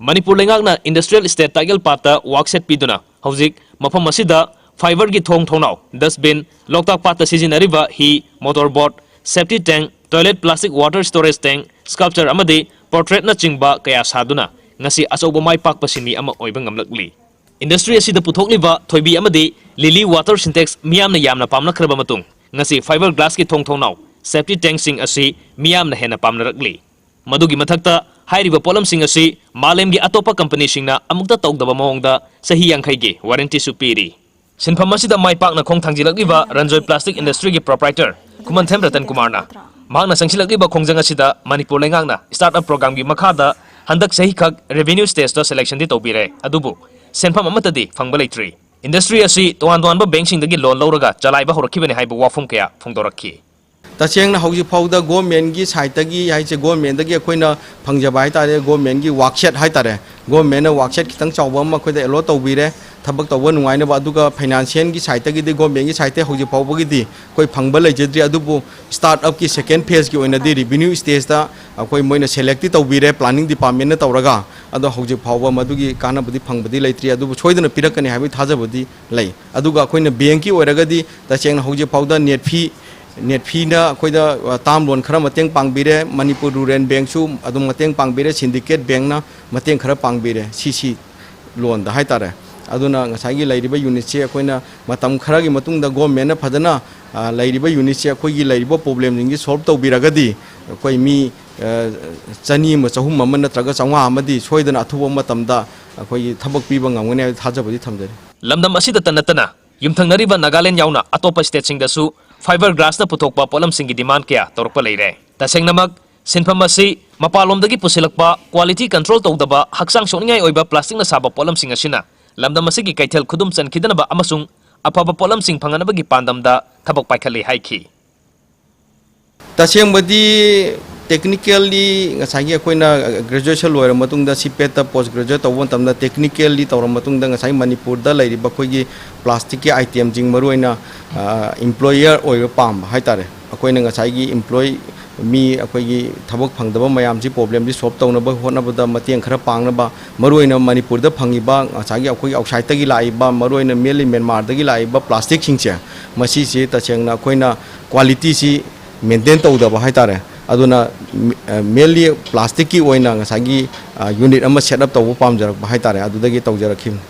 ꯃꯅꯤꯄꯨꯔ ꯂꯩꯉꯥꯛꯅ ꯏꯟꯗꯁꯇ꯭ꯔꯤꯌꯦꯜ ꯏꯁꯇꯦꯠ ꯇꯥꯛꯌꯦꯜ ꯄꯥꯠꯇ ꯋꯥꯛꯁꯦꯠ ꯄꯤꯗꯨꯅ ꯍꯧꯖꯤꯛ ꯃꯐꯝ ꯑꯁꯤꯗ fibre ꯒꯤ ꯊꯣꯡ ꯊꯣꯡꯅꯥꯎ, dustbin, ꯂꯣꯛꯇꯥꯛ ꯄꯥꯠꯇ ꯁꯤꯖꯤꯟꯅꯔꯤꯕ ꯍꯤ, ꯃꯣꯇꯣꯔ ꯕꯣꯠ, ꯁꯦꯞꯇꯤ ꯇꯦꯡ, ꯇꯣꯏꯂꯦꯠ ꯄ꯭ꯂꯥꯁꯇꯤꯛ ꯋꯥꯇꯔ ꯁ꯭ꯇꯣꯔꯦꯖ ꯇꯦꯡ, ꯁ꯭ꯀꯜꯞꯆꯔ ꯑꯃꯗꯤ ꯄꯣꯔꯇ꯭ꯔꯦꯠꯅꯆꯤꯡꯕ ꯀꯌꯥ ꯁꯥꯗꯨꯅ ꯉꯁꯤ ꯑꯆꯧꯕ ꯃꯥꯏ ꯄꯥꯛꯄ ꯁꯤꯟꯃꯤ ꯑꯃ ꯑꯣꯏꯕ ꯉꯝꯂꯛꯂꯤ꯫ ꯏꯟꯗꯁꯇ꯭ꯔꯤ ꯑꯁꯤꯗ ꯄꯨꯊꯣꯛꯂꯤꯕ ꯊꯣꯏꯕꯤ ꯑꯃꯗꯤ ꯂꯤꯂꯤ ꯋꯥꯇꯔ ꯁꯤꯟꯇꯦꯛꯁ ꯃꯤꯌꯥꯝꯅ ꯌꯥꯝꯅ ꯄꯥꯝꯅꯈ꯭ꯔꯕ ꯃꯇꯨꯡ, ꯉꯁꯤ fibre glass ꯀꯤ ꯊꯣꯡ ꯊꯣꯡꯅꯥꯎ, ꯁꯦꯞꯇꯤ ꯇꯦꯡꯁꯤꯡ ꯑꯁꯤ ꯃꯤꯌꯥꯝꯅ ꯍꯦꯟꯅ ꯄꯥꯝꯅꯔꯛꯂꯤ꯫ ꯃꯗꯨꯒꯤ ꯃꯊꯛꯇ, ꯍꯥꯏꯔꯤꯕ ꯄꯣꯠꯂꯝꯁꯤꯡ ꯑꯁꯤ ꯃꯥꯂꯦꯝꯒꯤ ꯑꯇꯣꯞꯄ ꯀꯝꯄꯅꯤꯁꯤꯡꯅ ꯑꯃꯨꯛꯇ ꯇꯧꯗꯕ ꯃꯑꯣꯡꯗ ꯆꯍꯤ ꯌꯥꯡꯈꯩꯒꯤ ꯋꯥꯔꯦꯟꯇꯤꯁꯨ ꯄꯤꯔꯤ꯫ ꯁꯤꯟꯐꯝ ꯑꯁꯤꯗ ꯃꯥꯏ ꯄꯥꯛꯅ ꯈꯣꯡ ꯊꯥꯡꯖꯤꯜꯂꯛꯂꯤꯕ ꯔꯟꯖꯣꯏ ꯄ꯭ꯂꯥꯁꯇꯤꯛ ꯏꯟꯗꯁꯇ꯭ꯔꯤꯒꯤ ꯄ꯭ꯔꯣꯄ꯭ꯔꯥꯏꯇꯔ ꯈꯨꯃꯟꯊꯦꯝ ꯔꯇꯟ ꯀꯨꯃꯥꯔꯅ ꯃꯍꯥꯛꯅ ꯆꯪꯁꯤꯜꯂꯛꯂꯤꯕ ꯈꯣꯡꯖꯪ ꯑꯁꯤꯗ ꯃꯅꯤꯄꯨꯔ ꯂꯩꯉꯥꯛꯅ ꯁ꯭ꯇꯥꯔꯠ ꯑꯞ ꯄ꯭ꯔꯣꯒ꯭ꯔꯥꯝꯒꯤ ꯃꯈꯥꯗ ꯍꯟꯗꯛ ꯆꯍꯤꯈꯛ ꯔꯦꯚꯤꯅ꯭ꯌꯨ ꯁ꯭ꯇꯦꯖꯇ ꯁꯦꯂꯦꯛꯁꯟꯗꯤ ꯇꯧꯕꯤꯔꯦ, ꯑꯗꯨꯕꯨ ꯁꯦꯟꯐꯝ ꯑꯃꯠꯇꯗꯤ ꯐꯪꯕ ꯂꯩꯇ꯭ꯔꯤ꯫ ꯏꯟꯗꯁꯇ꯭ꯔꯤ ꯑꯁꯤ ꯇꯣꯉꯥꯟ ꯇꯣꯉꯥꯟꯕ ꯕꯦꯡꯛꯁꯤꯡꯗꯒꯤ ꯂꯣꯟ ꯂꯧꯔꯒ ꯆꯂꯥꯏꯕ ꯍꯧꯔꯛꯈꯤꯕꯅꯤ ꯍꯥꯏꯕ ꯋꯥꯐꯝ ꯀꯌꯥ ꯐꯣꯡꯗꯣꯔꯛꯈꯤ꯫ ꯇꯁꯦꯡꯅ ꯍꯧꯖꯤꯛ ꯐꯥꯎꯗ ꯒꯣꯔꯃꯦꯟꯒꯤ ꯁꯥꯏꯠꯇꯒꯤ ꯍꯥꯏꯁꯦ, ꯒꯣꯔꯃꯦꯟꯗꯒꯤ ꯑꯩꯈꯣꯏꯅ ꯐꯪꯖꯕ ꯍꯥꯏꯇꯥꯔꯦ, ꯒꯣꯔꯃꯦꯟꯒꯤ ꯋꯥꯔꯛꯁꯦꯠ ꯍꯥꯏꯇꯥꯔꯦ, ꯒꯣꯔꯃꯦꯟꯅ ꯋꯥꯔꯛꯁꯦꯠ ꯈꯤꯇꯪ ꯆꯥꯎꯕ ꯑꯃ ꯑꯩꯈꯣꯏꯗ ꯑꯦꯂꯣꯠ ꯇꯧꯕꯤꯔꯦ꯫ ꯊꯕꯛ ꯇꯧꯕ ꯅꯨꯡꯉꯥꯏꯅꯕ꯫ ꯑꯗꯨꯒ ꯐꯥꯏꯅꯥꯟꯁꯤꯌꯦꯜꯒꯤ ꯁꯥꯏꯠꯇꯒꯤꯗꯤ, ꯒꯣꯔꯃꯦꯟꯒꯤ ꯁꯥꯏꯠꯇꯒꯤ ꯍꯧꯖꯤꯛ ꯐꯥꯎꯕꯒꯤꯗꯤ ꯑꯩꯈꯣꯏ ꯐꯪꯕ ꯂꯩꯖꯗ꯭ꯔꯤ꯫ ꯑꯗꯨꯕꯨ ꯁ꯭ꯇꯥꯔꯠ ꯑꯞꯀꯤ ꯁꯦꯀꯦꯟ ꯐꯦꯁꯀꯤ ꯑꯣꯏꯅꯗꯤ ꯔꯤꯚꯤꯅ꯭ꯌꯨ ꯁ꯭ꯇꯦꯖꯇ ꯑꯩꯈꯣꯏ ꯃꯣꯏꯅ ꯁꯦꯂꯦꯛꯇꯤ ꯇꯧꯕꯤꯔꯦ, ꯄ꯭ꯂꯥꯅꯤꯡ ꯗꯤꯄꯥꯔꯠꯃꯦꯟꯅ ꯇꯧꯔꯒ꯫ ꯑꯗꯣ ꯍꯧꯖꯤꯛ ꯐꯥꯎꯕ ꯃꯗꯨꯒꯤ ꯀꯥꯟꯅꯕꯗꯤ ꯐꯪꯕꯗꯤ ꯂꯩꯇ꯭ꯔꯤ, ꯑꯗꯨꯕꯨ ꯁꯣꯏꯗꯅ ꯄꯤꯔꯛꯀꯅꯤ ꯍꯥꯏꯕꯒꯤ ꯊꯥꯖꯕꯗꯤ ꯂꯩ꯫ ꯑꯗꯨꯒ ꯑꯩꯈꯣꯏꯅ ꯕꯦꯡꯀꯤ ꯑꯣꯏꯔꯒꯗꯤ ꯇꯁꯦꯡꯅ ꯍꯧꯖꯤꯛ ꯐꯥꯎꯗ ꯅꯦꯠ ꯐꯤ, ꯅꯦꯠ ꯐꯤꯅ ꯑꯩꯈꯣꯏꯗ, ꯑ, ꯇꯥꯔꯝ ꯂꯣꯟ ꯈꯔ ꯃꯇꯦꯡ ꯄꯥꯡꯕꯤꯔꯦ, ꯃꯅꯤꯄꯨꯔ ꯔꯨꯔꯦꯜ ꯕꯦꯡꯁꯨ ꯑꯗꯨꯝ ꯃꯇꯦꯡ ꯄꯥꯡꯕꯤꯔꯦ, ꯁꯤꯟꯗꯤꯀꯦꯠ ꯕꯦꯡꯅ ꯃꯇꯦꯡ ꯈꯔ ꯄꯥꯡꯕꯤꯔꯦ, ꯁꯤ ꯁꯤ ꯂꯣꯟꯗ ꯍꯥꯏꯇꯥꯔꯦ꯫ ꯑꯗꯨꯅ ꯉꯁꯥꯏꯒꯤ ꯂꯩꯔꯤꯕ ꯌꯨꯅꯤꯠꯁꯦ ꯑꯩꯈꯣꯏꯅ ꯃꯇꯝ ꯈꯔꯒꯤ ꯃꯇꯨꯡꯗ ꯒꯣꯔꯃꯦꯟꯅ ꯐꯖꯅ, ꯑ, ꯂꯩꯔꯤꯕ ꯌꯨꯅꯤꯠꯁꯦ ꯑꯩꯈꯣꯏꯒꯤ ꯂꯩꯔꯤꯕ ꯄ꯭ꯔꯣꯕ꯭ꯂꯦꯝꯁꯤꯡꯁꯤ ꯁꯣꯜꯕ ꯇꯧꯕꯤꯔꯒꯗꯤ ꯑꯩꯈꯣꯏ ꯃꯤ, ꯑ, ꯆꯅꯤ ꯑꯃ, ꯆꯍꯨꯝ ꯑꯃ ꯅꯠꯇ꯭ꯔꯒ ꯆꯥꯝꯃꯉꯥ ꯑꯃꯗꯤ ꯁꯣꯏꯗꯅ ꯑꯊꯨꯕ ꯃꯇꯝꯗ ꯑꯩꯈꯣꯏꯒꯤ ꯊꯕꯛ ꯄꯤꯕ ꯉꯝꯒꯅꯤ ꯍꯥꯏꯕ ꯊꯥꯖꯕꯗꯤ ꯊꯝꯖꯔꯤ꯫ ꯂꯝꯗꯝ ꯑꯁꯤꯗ ꯅꯠꯇꯅ ꯌꯨꯝꯊꯪꯅꯔꯤꯕ ꯅꯥꯒꯥꯂꯦꯟ ꯌꯥꯎꯅ ꯑꯇꯣꯞꯄ ꯁ꯭ꯇꯦꯠꯁꯤꯡꯗꯁꯨ ꯐꯥꯏꯕꯔ ꯒ꯭ꯂꯥꯁꯅ ꯄꯨꯊꯣꯛꯄ ꯄꯣꯠꯂꯝꯁꯤꯡꯒꯤ ꯗꯤꯃꯥꯟ ꯀꯌꯥ ꯇꯧꯔꯛꯄ ꯂꯩꯔꯦ꯫ ꯇꯁꯦꯡꯅꯃꯛ, ꯁꯤꯟꯐꯝ ꯑꯁꯤ ꯃꯄꯥꯟꯂꯣꯝꯗꯒꯤ ꯄꯨꯁꯤꯜꯂꯛꯄ, ꯀ꯭ꯋꯥꯂꯤꯇꯤ ꯀꯟꯇ꯭ꯔꯣꯜ ꯇꯧꯗꯕ, ꯍꯛꯆꯥꯡ ꯁꯣꯛꯅꯤꯡꯉꯥꯏ ꯑꯣꯏꯕ ꯄ꯭ꯂꯥꯁꯇꯤꯛꯅ ꯁꯥꯕ ꯄꯣꯠꯂꯝꯁꯤꯡ ꯑꯁꯤꯅ ꯂꯝꯗꯝ ꯑꯁꯤꯒꯤ ꯀꯩꯊꯦꯜ ꯈꯨꯗꯨꯝ ꯆꯟꯈꯤꯗꯅꯕ ꯑꯃꯁꯨꯡ ꯑꯐꯕ ꯄꯣꯠꯂꯝꯁꯤꯡ ꯐꯪꯍꯟꯅꯕꯒꯤ ꯄꯥꯟꯗꯝꯗ ꯊꯕꯛ ꯄꯥꯏꯈꯠꯂꯤ ꯍꯥꯏꯈꯤ꯫ ꯇꯁꯦꯡꯕꯗꯤ, ꯇꯦꯛꯅꯤꯀꯦꯜꯂꯤ ꯉꯁꯥꯏꯒꯤ ꯑꯩꯈꯣꯏꯅ ꯒ꯭ꯔꯦꯖꯨꯑꯦꯁꯟ ꯂꯣꯏꯔ ꯃꯇꯨꯡꯗ, ꯁꯤꯄꯦꯠꯇ ꯄꯣꯁ ꯒ꯭ꯔꯦꯖꯨꯑꯦꯠ ꯇꯧꯕ ꯃꯇꯝꯗ, ꯇꯦꯛꯅꯤꯀꯦꯜꯂꯤ ꯇꯧꯔ ꯃꯇꯨꯡꯗ ꯉꯁꯥꯏ ꯃꯅꯤꯄꯨꯔꯗ ꯂꯩꯔꯤꯕ ꯑꯩꯈꯣꯏꯒꯤ ꯄ꯭ꯂꯥꯁꯇꯤꯛꯀꯤ ꯑꯥꯏꯇꯦꯝꯁꯤꯡ, ꯃꯔꯨꯑꯣꯏꯅ, ꯑ, ꯏꯝꯄ꯭ꯂꯣꯌꯔ ꯑꯣꯏꯕ ꯄꯥꯝꯕ ꯍꯥꯏꯇꯥꯔꯦ꯫ ꯑꯩꯈꯣꯏꯅ ꯉꯁꯥꯏꯒꯤ ꯏꯝꯄ꯭ꯂꯣꯏ, ꯃꯤ ꯑꯩꯈꯣꯏꯒꯤ ꯊꯕꯛ ꯐꯪꯗꯕ ꯃꯌꯥꯝꯁꯤ, ꯄ꯭ꯔꯣꯕ꯭ꯂꯦꯝꯁꯤ ꯁꯣꯜꯕ ꯇꯧꯅꯕ ꯍꯣꯠꯅꯕꯗ ꯃꯇꯦꯡ ꯈꯔ ꯄꯥꯡꯅꯕ, ꯃꯔꯨꯑꯣꯏꯅ ꯃꯅꯤꯄꯨꯔꯗ ꯐꯪꯉꯤꯕ ꯉꯁꯥꯏꯒꯤ ꯑꯩꯈꯣꯏꯒꯤ ꯑꯥꯎꯠꯁꯥꯏꯠꯇꯒꯤ ꯂꯥꯛꯏꯕ, ꯃꯔꯨꯑꯣꯏꯅ ꯃꯦꯟꯂꯤ ꯃ꯭ꯌꯥꯟꯃꯥꯔꯗꯒꯤ ꯂꯥꯛꯏꯕ ꯄ꯭ꯂꯥꯁꯇꯤꯛꯁꯤꯡꯁꯦ, ꯃꯁꯤꯁꯤ ꯇꯁꯦꯡꯅ ꯑꯩꯈꯣꯏꯅ ꯀ꯭ꯋꯥꯂꯤꯇꯤꯁꯤ ꯃꯦꯟꯇꯦꯟ ꯇꯧꯗꯕ ꯍꯥꯏꯇꯥꯔꯦ꯫ ꯑꯗꯨꯅ, ꯑ, ꯃꯦꯟꯂꯤ ꯄ꯭ꯂꯥꯁꯇꯤꯛꯀꯤ ꯑꯣꯏꯅ ꯉꯁꯥꯏꯒꯤ, ꯑ, ꯌꯨꯅꯤꯠ ꯑꯃ ꯁꯦꯠ ꯑꯞ ꯇꯧꯕ ꯄꯥꯝꯖꯔꯛꯄ ꯍꯥꯏꯇꯥꯔꯦ, ꯑꯗꯨꯗꯒꯤ ꯇꯧꯖꯔꯛꯈꯤꯕꯅꯤ꯫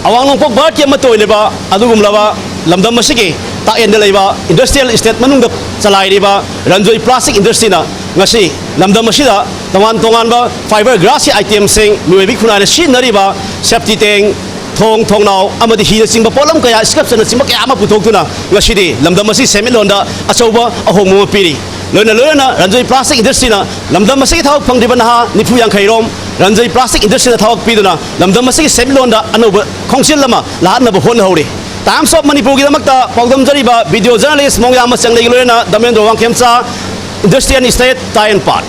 ꯑꯋꯥꯡ ꯅꯣꯡꯄꯣꯛ ꯚꯥꯔꯠꯀꯤ ꯑꯃꯠꯇ ꯑꯣꯏꯔꯤꯕ ꯑꯗꯨꯒꯨꯝꯂꯕ ꯂꯝꯗꯝ ꯑꯁꯤꯒꯤ ꯇꯥꯛ ꯑꯦꯟꯗ ꯂꯩꯕ ꯏꯟꯗꯁꯇ꯭ꯔꯤꯌꯦꯜ ꯏꯁꯇꯦꯠ ꯃꯅꯨꯡꯗ ꯆꯂꯥꯏꯔꯤꯕ ꯔꯟꯖꯣꯏ ꯄ꯭ꯂꯥꯁꯇꯤꯛ ꯏꯟꯗꯁꯇ꯭ꯔꯤꯅ ꯉꯁꯤ ꯂꯝꯗꯝ ꯑꯁꯤꯗ ꯇꯣꯉꯥꯟ ꯇꯣꯉꯥꯟꯕ ꯐꯥꯏꯕꯔ ꯒ꯭ꯂꯥꯁꯀꯤ ꯑꯥꯏꯇꯦꯝꯁꯤꯡ, ꯃꯤꯑꯣꯏꯕꯒꯤ ꯈꯨꯟꯅꯥꯏꯅ ꯁꯤꯖꯤꯟꯅꯔꯤꯕ ꯁꯦꯞꯇꯤ ꯇꯦꯡ, ꯊꯣꯡ, ꯊꯣꯡꯅꯥꯎ ꯑꯃꯗꯤ ꯍꯤꯅꯆꯤꯡꯕ ꯄꯣꯠꯂꯝ ꯀꯌꯥ, ꯁ꯭ꯀ꯭ꯔꯕꯅꯆꯤꯡꯕ ꯀꯌꯥ ꯑꯃ ꯄꯨꯊꯣꯛꯇꯨꯅ ꯉꯁꯤꯗꯤ ꯂꯝꯗꯝ ꯑꯁꯤ ꯁꯦꯟꯃꯤꯠꯂꯣꯟꯗ ꯑꯆꯧꯕ ꯑꯍꯣꯡꯕ ꯑꯃ ꯄꯤꯔꯤ꯫ ꯂꯣꯏꯅ ꯂꯣꯏꯅꯅ ꯔꯟꯖꯣꯏ ꯄ꯭ꯂꯥꯁꯇꯤꯛ ꯏꯟꯗꯁꯇ꯭ꯔꯤꯅ ꯂꯝꯗꯝ ꯑꯁꯤꯒꯤ ꯊꯕꯛ ꯐꯪꯗ꯭ꯔꯤꯕ ꯅꯍꯥ ꯅꯤꯐꯨ ꯌꯥꯡꯈꯩ ꯔꯣꯝ ꯔꯟꯖꯣꯏ ꯄ꯭ꯂꯥꯁꯇꯤꯛ ꯏꯟꯗꯁꯇ꯭ꯔꯤꯗ ꯊꯕꯛ ꯄꯤꯗꯨꯅ ꯂꯝꯗꯝ ꯑꯁꯤꯒꯤ ꯁꯦꯟꯃꯤꯠꯂꯣꯟꯗ ꯑꯅꯧꯕ ꯈꯣꯡꯖꯦꯜ ꯑꯃ ꯂꯥꯛꯍꯟꯅꯕ ꯍꯣꯠꯅꯍꯧꯔꯤ꯫ Times of ꯃꯅꯤꯄꯨꯔꯒꯤꯗꯃꯛꯇ ꯄꯥꯎꯗꯝꯖꯔꯤꯕ video journalist ꯃꯣꯡꯌꯥꯝ ꯃꯆꯪꯂꯩꯒꯤ ꯂꯣꯏꯅꯅ ꯗꯃꯦꯟꯗ꯭ꯔ ꯋꯥꯡꯈꯦꯝꯆꯥ, Industrial State, ꯇꯥꯏ ꯑꯦꯟ ꯄꯥꯠ꯫